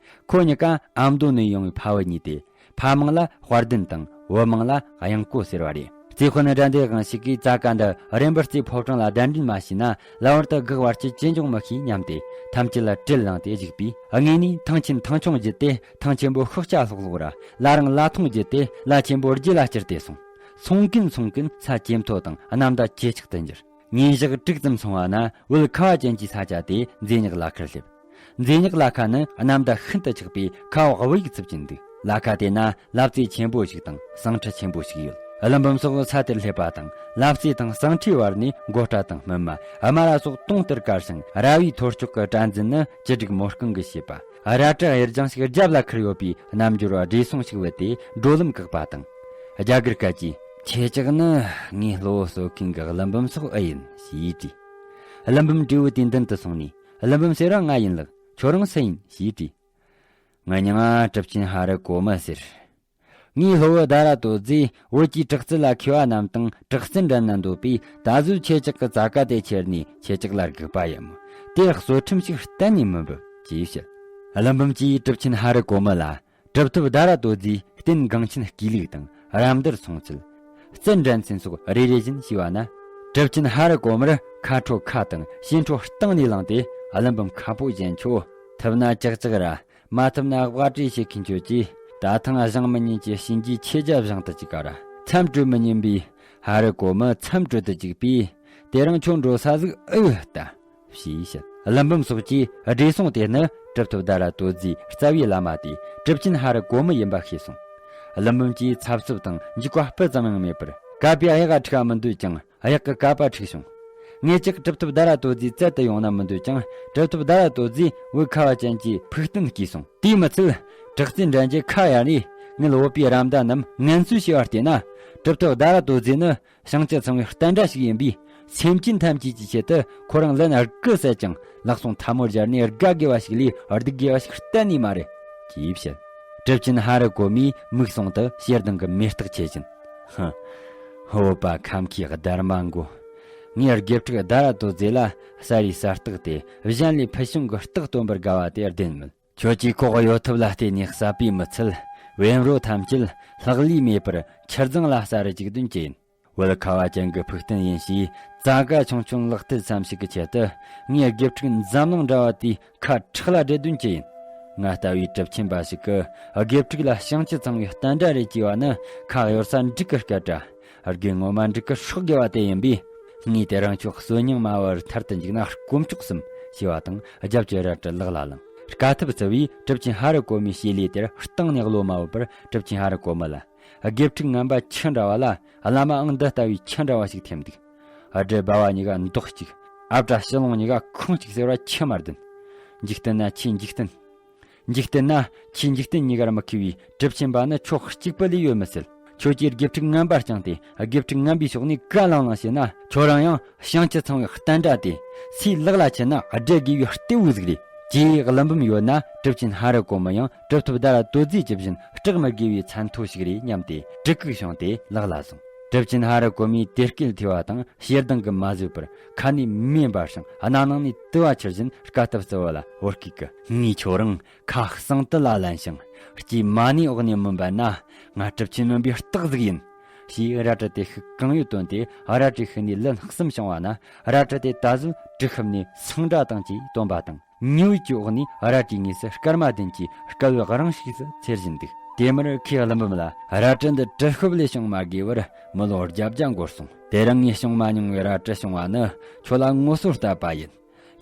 ཁོ་གཉིས་ཀ་ཨ་མདོ་ནས་ཡོང་བའི་ཕ་བུ་གཉིས་ཏེ། ཕ་མིང་ལ་དཔལ་ལྡན་དང་བུ་མིང་ལ་གཡང་བཀོད་ཟེར་བ་རེད། རྩེ་དཔོན་དགྲ་འདུལ་དབང་ཞིག་གིས་ཙ་ག་འདི་རེམ་པར་རྩེ་ཕོ་བྲང་ལ་གདན་འདྲེན་མ་བྱས་ན་ལམ་བར་དུ་བགེགས་བར་ཆད་ཅི་འབྱུང་མི་ཤེས་སྙམ་སྟེ་ཐམས་ཅད་ལ་དྲིལ་ལངས་ཏེ་བཞུགས་པས། དངོས་ནས་ཐང་ཆེན་ཐང་ཆུང་བརྒྱུད་དེ་ཐང་ཆེན་པོ་ཤོག་སྐྱ་ལྷོག་ལྷོག་ར། ལ་རང་ལ་ཐོང་བརྒྱུད་དེ་ལ་ཆེན་པོ་རྗེ་ལ་བསྐྱུར་ཏེ་སོང་། སོང་གིན་སོང་གིན་ས་ཇེ་མཐོ་དང་གནམ་ཟླ་ཇེ་ཆག་ཏུ་འགྱུར། ཉིན་ཞག་དྲུག་ཙམ་སོང་བ་ན་བོད་ཁ་བ་ཅན་གྱི་ས་ཆ་དེ་མཛེ་ཉག་ལ་ཁར་སླེབས། མཛེ་ཉག་ལ་ཁ་ནི་གནམ་ཟླ་ཤིན་ཏུ་ཆགས་པས་ཁ་བ་དབུ་ཡུག་འཚུབ་ཀྱིན་འདུག། ལ་ཁ་དེ་ན་ལབ་རྩེ་ཆེན་པོ་ཞིག་དང་ཟངས་ཁྲི་ཆེན་པོ་ཞིག་ཡོད། ཀླུ་འབུམ་སོགས་ས་དེར་སླེབས་པ་དང་ལབ་རྩེ་དང་ཟངས་ཁྲིའི་བར་ནས་མགོ་སྐྲ་དང་སྨིན་མ་དམར་ར་སོགས་དུང་ལྟར་དཀར་ཞིང་ར་བའི་ཐོར་ཅོག་གི་སྐྲ་འཛིན་ནི་བཅུ་དྲུག་མོ་རྐང་གིས་བྱས་པ། རལ་གྲི་གཡུ་ལྗང་ཞིག་རྒྱབ་ལ་ཁུར་ཡོད་པའི་རྣམ་འགྱུར་བ་བགྲེས་སོང་ཞིག་བུད་དེ་བགྲོད་ལམ་བཀག་པ་དང་། རྒྱ་གར་སྐད་ཀྱིས། ཁྱེད་ཅག་ནི་ངའི་སློབ་བུ་གསོ་མཁན་གྱི་ཀླུ་འབུམ་སོགས་ཨེ་ཡིན་ཞེས་དྲིས། ཀླུ་འབུམ་བགྲེས་པོ་དེའི་མདུན་དུ་སོང་ནས། ཀླུ་འབུམ་ཟེར་བ་ང་ཡིན་ལགས། ཁྱོད་རང་སུ་ཡིན་ཞེས་དྲིས། ངའི་མྱིང་ང་གྲུབ་ཆེན་ཧ་རི་གོ་མི་ཟེར། ངའི་སློབ་བུ་དྷ་ར་ཏོ་ཛིས་བོད་ཀྱི་དྲག་རྩལ་ལ་མཁས་པ་རྣམས་དང་དྲག་རྩལ་འགྲན་ན་འདོད་པས་ད་གཟོད་ཁྱེད་ཅག་གི་ཙ་ག་དེ་ཁྱེར་ནས་ཁྱེད་ཅག་ལ་སྒུག་པ་ཡིན་མོད། དེར་གསོལ་ཁྲིམས་ཤིག་གཏན་ནས་མི་འབུལ་ཅེས་བཤད། ཀླུ་འབུམ་གྱིས་གྲུབ་ཆེན་ཧ་རི་གོ་མི་ལ་གྲུབ་ཐོབ་དྷ་ར་ཏོ་ཛིའི་རྟེན་འགངས་ཆེན་དགེ་ལུགས་དང་རམ་དར་སོང་ཚུལ། རྩལ་འགྲན་སེམས་སོགས་རེ་རེ་བཞིན་ཞུས་པ་ན། གྲུབ་ཆེན་ཧ་རི་གོ་མིར་ཁ་ཁྲོ་ཁ་དང་ཞེ་ཁྲོ་གཏིང་ནས་ལངས་ཏེ། ཀླུ་འབུམ་ཁ་པོ་གཞན་ཁྱོད་ཐུབ་ན་ཅག་ཅག་ར། མ་ཐུབ་ན་སྦག་སྤྲེལ་བྱེད་མཁན་ཁྱོད་ཀྱིས་ད་ཐེངས་བཞེངས་མི་ཉན་གྱི་གཤིན་རྗེའི་ཆོས་རྒྱལ་བཞེངས་དུ་བཅུག་ག་ར། མཚམས་གྲོལ་མི་ཉན་པའི་ཧ་རི་གོ་མི་མཚམས་གྲོལ་དུ་བཅུག་པས། དེ་རིང་ཁྱོད་འགྲོ་ས་ཟིག་ཨེ་ཡོད་ད། ཞེས་བཤད། ཀླུ་འབུམ་སོགས་ཀྱིས་བགྲེས་སོང་དེ་ནི་གྲུབ་ཐོབ་དྷ་ར་ཏོ་ཛིའི་རྩ་བའི་བླ་མ་དེ་གྲུབ་ཆེན་ཧ་རི་གོ་མི་ཡིན་པ་ཤེས་སོང་། ཀླུ་འབུམ་གྱིས་འཚབ་འཚུབ་དང་འཇིགས་པ་སྤུ་ཙམ་ཡང་མེད་པར། བཀའ་པའི་གཡག་འཁྲིག་མི་འདོད་ཀྱང་། གཡག་གི་ཀ་པ་འཁྲིག་བྱུང་། ངེད་ཅག་གྲུབ་ཐོབ་དྷ་ར་ཏོ་ཛིའི་རྩལ་དུ་ཡོང་ན་མི་འདོད་ཀྱང་། གྲུབ་ཐོབ་དྷ་ར་ཏོ་ཛིས་བོད་ཁ་བ་ཅན་གྱི་ཕུགས་བརྟན་བསྐྱེད་སོང་། དེས་མི་ཚད། དྲག་རྩལ་འགྲན་རྒྱུ་ཁ་གཡར་ནས་ངེད་བོད་པའི་རམ་མདའ་རྣམས་ངན་གསོས་བྱས་པར་བལྟས་ན། གྲུབ་ཐོབ་དྷ་ར་ཏོ་ཛི་ནི་བྱང་ཆུབ་ཚང་བའི་བསྟན་དགྲ་ཞིག་ཡིན་པས། སེམས་ཅན་ཐམས་ཅད་ཀྱི་ཆེད་དུ་ཁོ་རང་ལན་དགུ་བསལ་ཀྱང་ལག་ཟུང་ཐལ་མོ་སྦྱར་ནས་དགའ་དགོས་པ་ཞིག་ལས་སྡུག་དགོས་པ་ཞིག་གཏན་ནས་མ་རེད། ཅེས་བཤད། གྲུབ་ཆེན་ཧ་རི་གོ་མིའི་མིག་ཟུང་དུ་ཞེ་སྡང་གི་མེ་སྟག་མཆེད་བཞིན། ཧུ། བོད་པ་ཁམས་ཁའི་སྡར་མ་མགོ། ངའི་དགེ་ཕྲུག་དྷ་ར་ཏོ་ཛི་ལ་ཟ་རིའི་ཟ་སྟག་དེ་གཞན་ལས་ཕུལ་བྱུང་གི་སྟག་སྟོན་པར་དགའ་བ་དེ་བདེན་མོད། ཁྱོད་ཀྱིས་ཁོག་གཡོ་ཐབས་ལ་བརྟེན་ནས་བསད་པས་མི་ཚད། བེམ་རོ་ཐམས་ཅད་ལྷག་ལུས་མེད་པར་ཆུ་རྫིང་ལ་ཟ་རུ་བཅུག་དོན་ཅི་ཡིན། བོད་ཁ་བ་ཅན་གྱི་ཕུགས་བརྟན་ཡིན་ཞེས་ཙ་ག་ཆུང་ཆུང་ལག་མཐིལ་ཙམ་ཞིག་གི་ཆེད་དུ་ངའི་དགེ་ཕྲུག་འཛམ་གླིང་འདྲ་བ་དེའི་ཁ་ཁྲག་ལ་སྦྲེལ་དོན་ཅི་ཡིན། ང་ལྟ་བུའི་གྲུབ་ཆེན་པ་ཞིག་གི་དགེ་ཕྲུག་ལ་བྱང་ཆུབ་ཚང་བའི་བསྟན་དགྲ་རེད་ཅེས་པ་ནི་ཁ་གཡར་ས་འབྲུག་གི་སྐད་སྒྲ། དགེ་ངོ་མ་འབྲུག་གི་སྲོག་དགེ་བ་དེ་ཡིན་པས། ངས་དེ་རིང་ཁྱོད་གསོན་སྙིང་མ་བར་ཐར་དུ་འཇུག་ན་དཀོན་མཆོག་གསུམ་ཞེས་པ་དང་རྒྱབ་ཀྱི་རལ་གྲི་ལག་ལ་བླངས། དཀའ་ཐུབ་བརྩི་བས་གྲུབ་ཆེན་ཧ་རི་གོ་མིའི་བྱེད་ལས་དེར་གཏིང་ནས་བློ་མ་བབ་པར། གྲུབ་ཆེན་ཧ་རི་གོ་མི་ལ། དགེ་ཕྲུག་ངན་པ་ཁྱི་འདྲ་བ་ལ་བླ་མའང་འདི་ལྟ་བུའི་ཁྱི་འདྲ་བ་ཞིག་ཐེམ་འདུག། དགྲ་སྦ་བ་གཉིས་ཀ་མདོག་གཅིག། ཨ་བྲ་ཕྱི་ལོང་གཉིས་ཀ་ཁོང་གཅིག་ཟེར་བ་ཁྱི་མ་བདེན། འཇིག་རྟེན་ན་ཆེས་འཇིག་རྟེན། འཇིག་རྟེན་ན་ཆེས་འཇིག་རྟེན་གཉིས་ཀར་མི་མཁས་པའི་གྲུབ་ཆེན་པ་ནི་ཁྱོད་གཅིག་པུ་ལས་ཡོད་མི་སྲིད། ཁྱོད་ཀྱིས་དགེ་ཕྲུག་ངན་པ་བསྐྱངས་ཏེ་དགེ་ཕྲུག་ངན་པའི་ཕྱོགས་ནས་བཀའ་བླངས་བླངས་བྱས་ན། ཁྱོད་རང་ཡང་བྱང་ཆུབ་ཚང་བའི་བསྟན་དགྲ་དེ་སུའི་ལག་ལ་ཆུད་ན་བསྒྲལ་དགོས་པའི་གཏེ་བོ་ཟིག་རེད། ཅེས་ཀླུ་འབུམ་ཡོད་ན་གྲུབ་ཆེན་ཧ་རི་གོ་མི་ཡང་གྲུབ་ཐོབ་དྷ་ར་ཏོ་ཛི་ཇི་བཞིན་སྐྲག་མི་དགོས་པའི་མཚན་ཐོ་ཞིག་རེད་སྙམ་སྟེ་གྲི་གུག་ཕྱུང་སྟེ་ལག་ལ་བཟུང་། གྲུབ་ཆེན་ཧ་རི་གོ་མིའི་དེ་སྐད་ཐོས་པ་དང་ཞེ་སྡང་གིས་མ་བཟོད་པར་ཁ་ནས་མེ་འབར་ཞིང་སྣ་ནང་ནས་དུ་བ་ཆུ་བཞིན་དཀའ་ཐུབ་བརྩི་བ་ལ་བོར་སྐད་ཀྱིས། ངས་ཁྱོད་རང་ཁ་གསང་དུ་ལ་ལན་ཞིང་། ལྕེ་མ་ཎིའི་འོག་ནས་མི་འབབ་ན། ང་གྲུབ་ཆེན་མིན་པའི་སྟག་ཟིག་ཡིན། ཞེས་རལ་གྲི་དེ་ཤུགས་གང་ཡོད་བཏོན་ཏེ་རལ་གྲིའི་ཤུགས་ནས་ལན་གསུམ་བྱུང་བ་ན། རལ་གྲི་དེ་ད་གཟོད་གྲི་ཤུབས་ནས་སེང་སྒྲ་དང་བཅས་བཏོན་པ་དང་། ཉི་འོད་ཀྱི་འོག་ནས་རལ་གྲིའི་ངོས་སུ་སྐར་མ་བདུན་གྱི་སྐལ་བ་རིང་ཞིག་ཏུ་འཚེར་བཞིན་འདུག། དེ་མུར་ཁོས་ཀླུ་འབུམ་ལ། རལ་གྲི་འདི་གྲི་ཤུབས་ལས་བྱུང་མ་དགོས་པར་མི་ལོ་བརྒྱད་བརྒྱ་འགོར་སོང་། དེ་རིང་ངས་བྱུང་མ་མྱོང་བའི་རལ་གྲི་བྱུང་བ་ནི་ཁྱོད་ལ་ངོ་སོ་བསྟད་པ་ཡིན།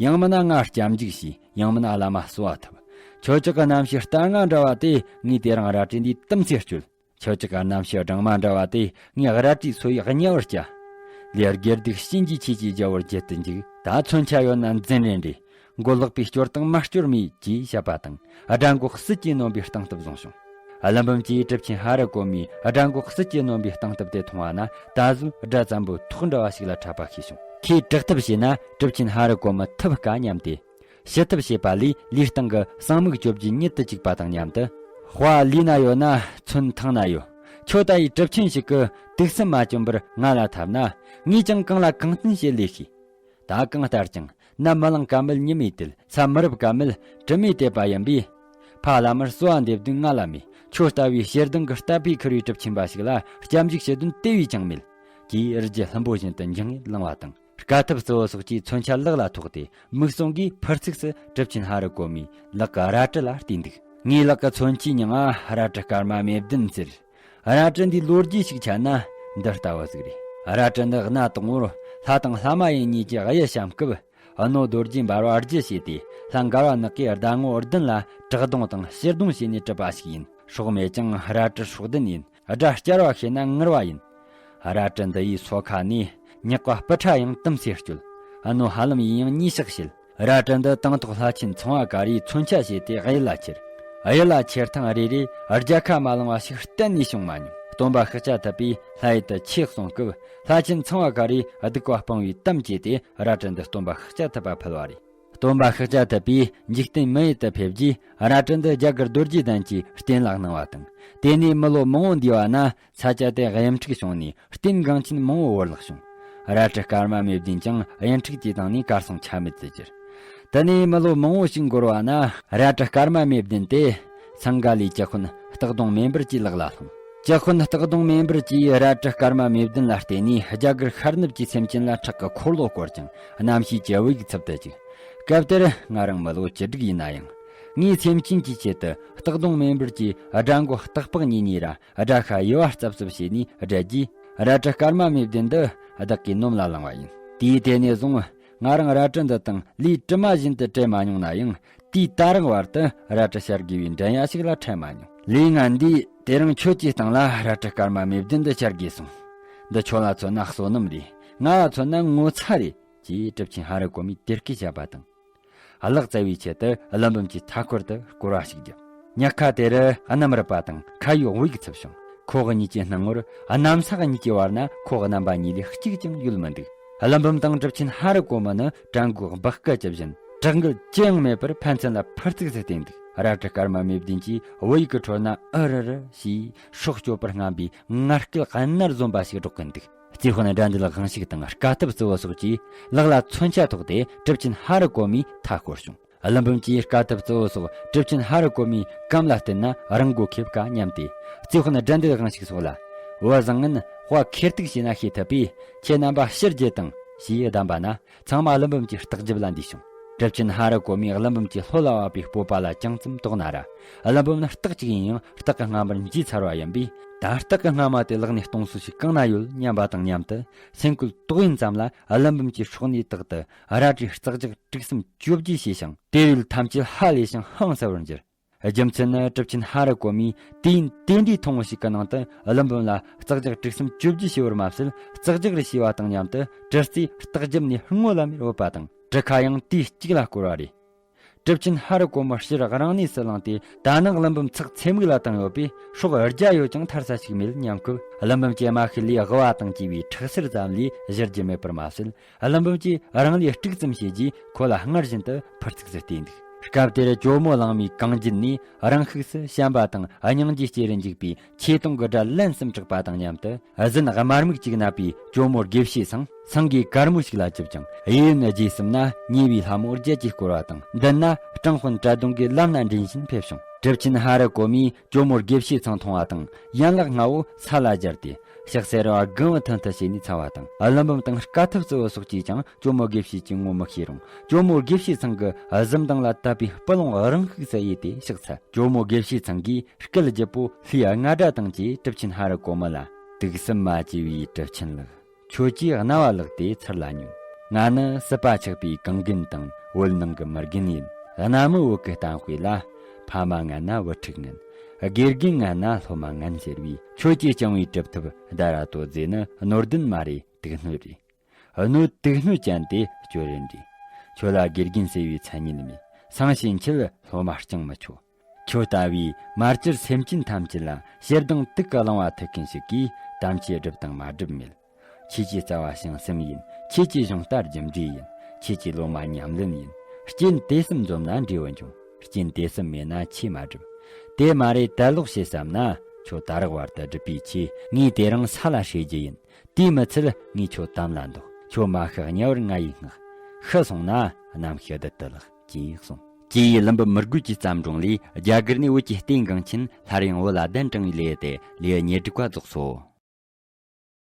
ཡང་མིན་ན་ང་སྐྱབས་འཇུག་བྱས། ཡང་མིན་ན་བླ་མ་གསོལ་བ་ཐོབ། ཁྱོད་ཅག་གི་རྣམ་ཤེས་རྟ་རྔ་འདྲ་བ་དེ་ངས་དེ་རིང་རལ་གྲི་འདིའི་དུམ་ཚེ་གཅོད། ཁྱོད་ཅག་གི་རྣམ་ཤེས་སྦྲང་མ་འདྲ་བ་དེ་ངས་རལ་གྲིའི་སོ་ཡི་དམྱལ་བར་བསྐྱལ། ལས་དགེ་སྡིག་གཤིན་རྗེའི་ཆོས་ཀྱི་རྒྱལ་པོར་བརྒྱུད་དུ་འཇུག། ད་མཚོན་ཆ་ཡོད་ན་འཛིན་རན་རེ། མགོ་ལག་པས་སྐྱོར་དང་མ་སྐྱོར་མེད་ཅེས་བཤད་པ་དང་དགྲ་མགོ་གསུད་ཀྱིས་ནོན་པའི་སྟེང་ཐབ་བཟུང་བྱུང་། ཀླུ་འབུམ་གྱིས་གྲུབ་ཆེན་ཧ་རི་གོ་མིའི་དགྲ་མགོ་གསུད་ཀྱིས་ནོན་པའི་སྟེང་ཐབ་དེ་མཐོང་བ་ན་ད་གཟོད་དགྲ་བཙན་པོའི་ཐོག་འདྲ་བ་ཞིག་ལ་འཕྲད་པ་ཤེས་བྱུང་། ཁོས་དྲག་ཐབས་བྱས་ན་གྲུབ་ཆེན་ཧ་རི་གོ་མི་ཐུབ་དཀའ་སྙམ་སྟེ། ཕྱི་ཐབས་བྱེད་པ་ལས་ལུས་སྟེང་གི་གསང་མིག་བཅོ་བརྒྱད་ཉིད་དུ་བཅུག་པ་དང་མཉམ་དུ། དཔའ་ལུས་ན་ཡོད་ན་མཚོན་ཐང་ན་ཡོད། ཁྱོད་ལྟ་ཡི་གྲུབ་ཆེན་ཞིག་གིས་དུག་སེམས་མ་བཅོམ་པར་ང་ལ་འཐབ་ན། ངས་ཀྱང་གང་ལ་གང་བསྟན་བྱེད་ལས་ཤེས། ད་གང་ལྟར་ཀྱང་ ནམ་མི་ལངས་ཀ་མེད་ཉི་མས་དེད། ས་མི་རུབ་ཀ་མེད་དྲི་མས་དེད་པ་ཡིན་པས། ཕ་བླ་མར་གསོལ་བ་འདེབས་དོན་ང་ལ་མེད། ཁྱོད་ལྟ་བུའི་ཞེ་སྡང་གི་རྟ་ཕོས་ཁུར་བའི་གྲུབ་ཆེན་པ་ཞིག་ལ་སྐྱབས་འཇུག་བྱེད་དོན་དེ་བས་ཀྱང་མེད། ཅེས་རི་རྒྱལ་ལྷུན་པོ་བཞིན་དུ་འགྱིང་ངེ་ལངས་པ་དང་། དཀའ་ཐུབ་གཙོ་བོ་སོགས་ཀྱིས་མཚོན་ཆ་ལག་ལ་ཐོགས་ཏེ་མིག་ཟུང་གིས་ཕར་ཚིགས་སུ་གྲུབ་ཆེན་ཧ་རི་གོ་མའི་ལག་གི་རལ་གྲི་ལ་བལྟས་འདུག་ངའི་ལག་གི་མཚོན་ཆའི་མྱིང་ང་རལ་གྲི་སྐར་མ་མེ་བདུན་ཟེར། རལ་གྲི་འདིའི་ལོ་རྒྱུས་ཤིག་ཆ་ན་འདི་ལྟ་བུ་ཟིག་རེད། རལ་གྲི་འདི་གནའ་དང་པོར་ལྷ་དང་ལྷ་མ་ཡིན་གཉིས་ཀྱི་གཡུལ་བཤམས་སྐབས། ཨ་ནོ་རྡོ་རྗེ་འབར་བ་རྒྱུ་བྱས་ཏེ་ལྷ་མགར་བ་ནག་གིས་ཟླ་ངོ་བདུན་ལ་བྲག་གདོང་དང་ཕྱིར་གདོང་བྱས་ནས་གྲུབ་པ་ཞིག་ཡིན། སྲོག་མེད་ཀྱང་རལ་གྲི་སྲོག་ལྡན་ཡིན། སྒྲ་སྐྱར་བ་ཤེས་ན་ངུར་བ་ཡིན། རལ་གྲི་འདི་ཡིས་སོ་ཁ་ནས་ཉག་པ་སྤུ་ཕྲ་ཡང་དུམ་སེ་སྐྱོལ། ཨ་ནོ་ཧ་ལམ་ཡིན་ཡང་གཉིད་ཤག་བྱེད། རལ་གྲི་འདི་དང་ཐོག་ལྷ་ཆེན་ཚངས་པ་ག་རིའི་མཚོན་ཆ་བྱས་ཏེ་གཡུལ་ལ་ཁྱེར། གཡུལ་ལ་ཁྱེར་ཐེངས་རེ་རེ་རྒྱལ་ཁ་མ་བླངས་པ་ཞིག་གཏན་ནས་བྱུང་མ་མྱོང་། སྟོན་པ་ཤཱཀྱ་ཐུབ་པས་ལྷ་ཡུལ་དུ་ཆོས་གསུང་སྐབས་ལྷ་ཆེན་ཚངས་པ་ག་རིས་སྡིག་པ་སྤང་བའི་དམ་བཅས་ཏེ་རལ་གྲི་འདི་སྟོན་པ་ཤཱཀྱ་ཐུབ་པ་ཕུལ་བ་རེད། སྟོན་པ་ཤཱཀྱ་ཐུབ་པས་འཇིག་རྟེན་མི་ཡུལ་དུ་ཕེབས་རྗེས་རལ་གྲི་འདི་རྒྱ་གར་རྡོ་རྗེ་གདན་གྱི་རྟེན་ལ་གནང་བ་དང་། དེ་ནས་མི་ལོ་མང་བོ་འདས་པ་ན་ས་ཆ་དེ་གཡུ་འཁྲུག་བྱུང་ནས་རྟེན་འགངས་ཆེན་མང་བོ་བོར་བརླག་བྱུང་། རལ་གྲི་སྐར་མ་མེ་བདུན་ཀྱང་གཡུ་འཁྲུག་དེ་དང་ནས་གར་སོང་ཆ་མེད་དུ་གྱུར། དེ་ནས་མི་ལོ་མང་བོ་ཞིག་འགོར་བ་ན་རལ་གྲི་སྐར་མ་མེ་བདུན་དེ་སིངྒ་ལའི་ཅི་ཧོན་སྟག་གདོང་མེ་འབར་གྱི་ལག་ལ་ལྷུང་། ཅི་ཧོན་སྟག་གདོང་མེ་འབར་གྱིས་རལ་གྲི་སྐར་མ་མེ་བདུན་ལ་བརྟེན་ནས་རྒྱ་གར་ཤར་ནུབ་ཀྱི་སེམས་ཅན་ལ་ཁྲག་གི་འཁོར་ལོ་བསྐོར་ཅིང་རྣམ་ཤེས་ཀྱི་དབུགས་འཚུབ་ཏུ་བཅུག་སྐབས་དེར་ང་རང་མི་ལོ་བཅུ་དྲུག་ཡིན་ན་ཡང་། ངའི་སེམས་ཅན་གྱི་ཆེད་དུ་སྟག་གདོང་མེ་འབར་གྱིས་དགྲ་མགོ་སྟག་ལྤགས་གཉིས་གཉིས་ར་དགྲ་ཤ་ཡུ་བ་རྩབ་རྩབ་བྱས་ནས་བསྒྲལ་རྗེས་རལ་གྲི་སྐར་མ་མེ་བདུན་འདི་བདག་གིས་ནོམ་ལ་བླངས་པ་ཡིན། དུས་དེ་ནས་བཟུང་ང་རང་རལ་གྲི་འདི་དང་ལུས་གྲིབ་མ་བཞིན་དུ་བྲལ་མ་མྱོང་ན་ཡང་། དུས་ད་རེས་བར་དུ་རལ་གྲི་ཤར་དགོས་པའི་འདྲེན་ཡ་ཞིག་ལ་འཕྲད་མ་མྱོང་། ལུས་ངན་འདིས་དེ་རིང་ཁྱོད་ཀྱི་སྟེང་ལ་རལ་གྲི་སྐར་མ་མེ་བདུན་འདི་ཤར་དགོས་སོང་། འདི་ཁྱོད་ལ་མཚོན་ན་བསོད་ནམས་རེད། ང་ལ་མཚོན་ན་ངོ་ཚ་རེད། ཅེས་གྲུབ་ཆེན་ཧ་རི་གོ་མས་དེ་སྐད་བཤད་པ་དང་། གླགས་བཙལ་བའི་ཆེད་དུ་ཀླུ་འབུམ་གྱི་མཐའ་འཁོར་དུ་བསྐོར་བ་ཞིག་བརྒྱབ། ཉག་ཁ་དེར་གནམ་རུབ་པ་དང་ཁ་ཡོད་དབུགས་འཚུབ་བྱུང་། ཁོག་གཉིས་ཀྱི་སྣང་ངོར་གནམ་ས་གཉིས་ཀྱི་བར་ན་ཁོག་རྣམ་པ་གཉིས་ལས་གཅིག་ཀྱང་ཡོད་མི་འདུག་ཀླུ་འབུམ་དང་གྲུབ་ཆེན་ཧ་རི་གོ་མ་ནི་བྲན་གོས་སྦག་སྐུ་ཇི་བཞིན་དྲག་འགུལ་ཅི་ཡང་མེད་པར་ཕན་ཚུན་ལ་ཕར་ཚིགས་སུ་བསྟན་འདུག་རལ་གྲི་སྐར་མ་མེ་བདུན་གྱིས་བུ་ཡུག་གི་ཁྲོད་ན་ཨུ་རུ་རུ་ཞེས་སྲོག་གཅོད་པར་རྔམ་པའི་ངར་སྐད་གནར་འཛོམས་པ་ཞིག་སྒྲོག་གིན་འདུག་རྩེ་དཔོན་དགྲ་འདུལ་དབང་ཕྱུག་དང་དཀའ་ཐུབ་གཙོ་བོ་སོགས་ཀྱིས་ལག་ལ་མཚོན་ཆ་ཐོགས་ཏེ་གྲུབ་ཆེན་ཧ་རི་གོ་མའི་མཐའ་བསྐོར་བྱུང་། ཀླུ་འབུམ་གྱིས་དཀའ་ཐུབ་གཙོ་བོ་སོགས་གྲུབ་ཆེན་ཧ་རི་གོ་མའི་གམ་ལ་བསྟན་ན་རང་མགོ་ཁེབས་ཀ་སྙམ་སྟེ། རྩེ་དཔོན་དགྲ་འདུལ་དབང་ཕྱུག་སོགས་ལ། བུ་བཟང་ངན་དཔའ་ཁེར་ཐུག་བྱས་ན་ཤེས་ཐུབ་པས་ཁྱེད་རྣམ་པ་ཕྱིར་རྒྱུ་དང་ཞེས་གདམས་པ་ན། ཚང་མ་ཀླུ་འབུམ་གྱི་བརྟག་ཞིབ་ལ་འདུས་བྱུང་། གྲུབ་ཆེན་ཧ་རི་གོ་མས་ཀླུ་འབུམ་གྱི་ལྷོད་ལ་བབས་པའི་སྤོབས་པ་ལ་ཅུང་ཙམ་དོགས་ན་ར། ཀླུ་འབུམ་ནི་སྟག་ཅིག་ཡིན་ཡང་སྟག་གི་རྔ་མར་འཇུས་ཚར་བ་ཡིན་པས། ད་སྟག་གི་རྔ་མ་དེ་བརླག་ནས་གཏོང་སྲོལ་ཞིག་གང་ན་ཡོད་སྙམ་པ་དང་མཉམ་དུ། སེམས་ཁུལ་དོགས་ཡིན་ཙམ་ལ་ཀླུ་འབུམ་གྱི་སྲོག་ནས་བཏགས་ཏེ་རལ་གྲིས་རྩག་རྒྱག་དྲུག་གསུམ་བཅོ་བརྒྱད་བྱས་ཤིང་། དེ་བས་ཐམས་ཅད་ཧ་ལས་ཤིང་ཧང་སངས་པར་འགྱུར། རྒྱུ་མཚན་ནི་གྲུབ་ཆེན་ཧ་རི་གོ་མས་དུས་ཡུན་དེ་འདྲའི་ཐུང་ངུ་ཞིག་གི་ནང་དུ་ཀླུ་འབུམ་ལ་རྩག་རྒྱག་དྲུག་གསུམ་བཅོ་བརྒྱད་བྱས་པར་མ་ཟད། རྩག་རྒྱག་རེ་བྱས་པ་དང་མཉམ་དུ་གྲི་རྩེས་སྟག་རྒྱབ་ནས་སྔོ་ལམ་མེར་བུད་པ་དང་། གྲི་ཁ་ཡང་དུས་གཅིག་ལ་བསྐོར་བ་རེད། གྲུབ་ཆེན་ཧ་རི་གོ་མ་ཕྱིར་རང་གནས་སུ་ལངས་ཏེ། ད་ནངས་ཀླུ་འབུམ་ཚགས་ཚེ་མིག་ལ་བཏང་ཡོད་པས་སྲོག་རྒྱ་ཡོད་ཀྱང་ཐར་ས་ཞིག་མེད་སྙམ་སྐབས། ཀླུ་འབུམ་གྱི་རྨ་ཤུལ་ལས་ལྦུ་བ་དང་བཅས་པའི་ཁྲག་སེར་ཙམ་ལས་གཞིར་རྒྱུ་མེད་པར་མ་ཟད། ཀླུ་འབུམ་གྱིས་རང་ལུས་དཀྲུགས་ཙམ་བྱས་རྗེས་ཁོ་ལ་སྔར་བཞིན་དུ་ཕར་ཚིགས་སུ་བལྟས་འདུག་སྐབས་དེར་ཇོ་མོ་གླང་མའི་རྐང་རྒྱུད་ནས་རང་ཤུགས་སུ་བྱམས་པ་དང་སྙིང་རྗེ་སྐྱེ་རུ་འཇུག་པའི་ཆོས་དུང་གི་སྒྲ་ལན་གསུམ་གྲགས་པ་དང་མཉམ་དུ། གཟན་དམར་མིག་ཅིག་མནབས་པའི་ཇོ་མོ་དགེ་བཤེས་ཚང་། སེང་གེ་དཀར་མོ་ཞིག་ལ་བཅིབས་ཀྱང་གཡས་གཡོན་རྗེས་གསུམ་ན་ཉེ་བའི་ལྷ་མོ་བརྒྱད་ཀྱིས་བསྐོར་བ་དང་། མདུན་ན་སྤྲང་དཔོན་བཀྲ་གདོང་གིས་ལམ་སྣ་འདྲེན་བཞིན་ཕེབས་བྱུང་། གྲུབ་ཆེན་ཧ་རི་གོ་མས་ཇོ་མོ་དགེ་བཤེས་ཚང་མཐོང་བ་དང་ཡན་ལག་ལྔ་བོ་ས་ལ་སྦྱར་ཏེ། ཕྱག་འཚལ་བ་གང་བ་མཐུན་མཐུན་བྱས་ནས་འཚལ་བ་དང་། ཀླུ་འབུམ་དང་དཀའ་ཐུབ་གཙོ་བོ་སོགས་ཀྱིས་ཀྱང་ཇོ་མོ་དགེ་བཤེས་ཀྱི་ངོ་མི་ཤེས་རུང་། ཇོ་མོ་དགེ་བཤེས་ཚང་གི་གཟི་མདངས་ལ་དད་པའི་སྤུ་ལོང་རང་ཤུགས་སུ་གཡོས་ཏེ་ཕྱག་འཚལ། ཇོ་མོ་དགེ་བཤེས་ཚང་གིས་སྐད་ལྗིད་པོ་ལྷའི་རྔ་སྒྲ་དང་བཅས་གྲུབ་ཆེན་ཧ་རི་གོ་མ་ལ། དུག་གསུམ་མ་བཅས་པའི་གྲུབ་ཆེན་ལགས། ཁྱོད་ཀྱིས་རྣ་བ་བླགས་ཏེ་ཚུར་ལ་ཉོན། ང་ནི་སྲིད་པ་ཆགས་པའི་གངས་རྒན་དང་བོད་ནང་གི་མི་རྒན་ཡིན། གནའ་མི་བོད་ཀྱི་གཏམ་དཔེ་ལ། ཕ་མ་ངན་ན་བུ་ཕྲུག་ངན། དགེ་རྒན་ངན་ན་སློབ་མ་ངན་ཟེར་བས། ཁྱོད་ཀྱིས་བསྐྱངས་པའི་གྲུབ་ཐོབ་ཟླ་ར་ཏོ་རྫས་ནི་སྣོད་ལྡན་མ་རེད། དུག་སྣོད་རེད། སྣོད་དུག་སྣོད་ཅན་དེ་སྐྱོ་རེ་འདྲ། ཁྱོད་ལ་དགེ་རྒན་ཟེར་བའི་མཚན་ཉིད་མེད། སང་ཞེ་འཁྱིལ་སློབ་མ་བསྐྱངས་མི་ཆོག་ཁྱོད་ལྟ་བུའི་མ་བཅོས་སེམས་ཅན་ཐམས་ཅད་ལ་ཞེ་སྡང་དུག་གི་རླུང་བ་ཐུག་མཁན་ཞིག་གིས་དམ་ཆོས་སྒྲུབ་དང་མ་སྒྲུབ་མེད། ཁྱེད་ཀྱི་རྩ་བ་བྱང་སེམས་ཡིན། ཁྱེད་ཀྱི་གཞུང་ལྟར་རྒྱུ་འབྲས་ཡིན། ཁྱེད་ཀྱི་སློབ་མ་ཉམས་ལེན་ཡིན། རྐྱེན་དེ་གསུམ་འཛོམས་ན་འབྲས་བུ་འབྱུང་། རྐྱེན་དེ་གསུམ་མེད་ན་ཆོས་མ་སྒྲུབ། དེ་མ་རེད་དད་ལོག་བྱེད་བསམ་ན། ཁྱོད་ད་རག་བར་དུ་སྒྲུབ་པའི་ཆོས་ངས་དེ་རིང་ས་ལ་བསྲེག་རྒྱུ་ཡིན། དེས་མི་ཚད་ངས་ཁྱོད་དམ་ལ་འདོགས། ཁྱོད་མ་ཤི་དམྱལ་བར་ང་ཡིས་མངགས། ཤི་སོང་ན་ རྣམ་ཤེས་བདུད་དུ་ལགས་ཅེས་གསུངས། ཅེས་ཀླུ་འབུམ་མི་རྒོད་ཀྱི་བརྩམས་སྒྲུང་ལས། རྒྱ་གར་ནས་བོད་ཀྱི་ལྟས་འགེངས་ཆེན། སླར་ཡང་བོད་ལ་གདན་དྲངས་པའི་ལེའུ་སྟེ་ལེའུ་ཉེར་དྲུག་པ་རྫོགས་སོ།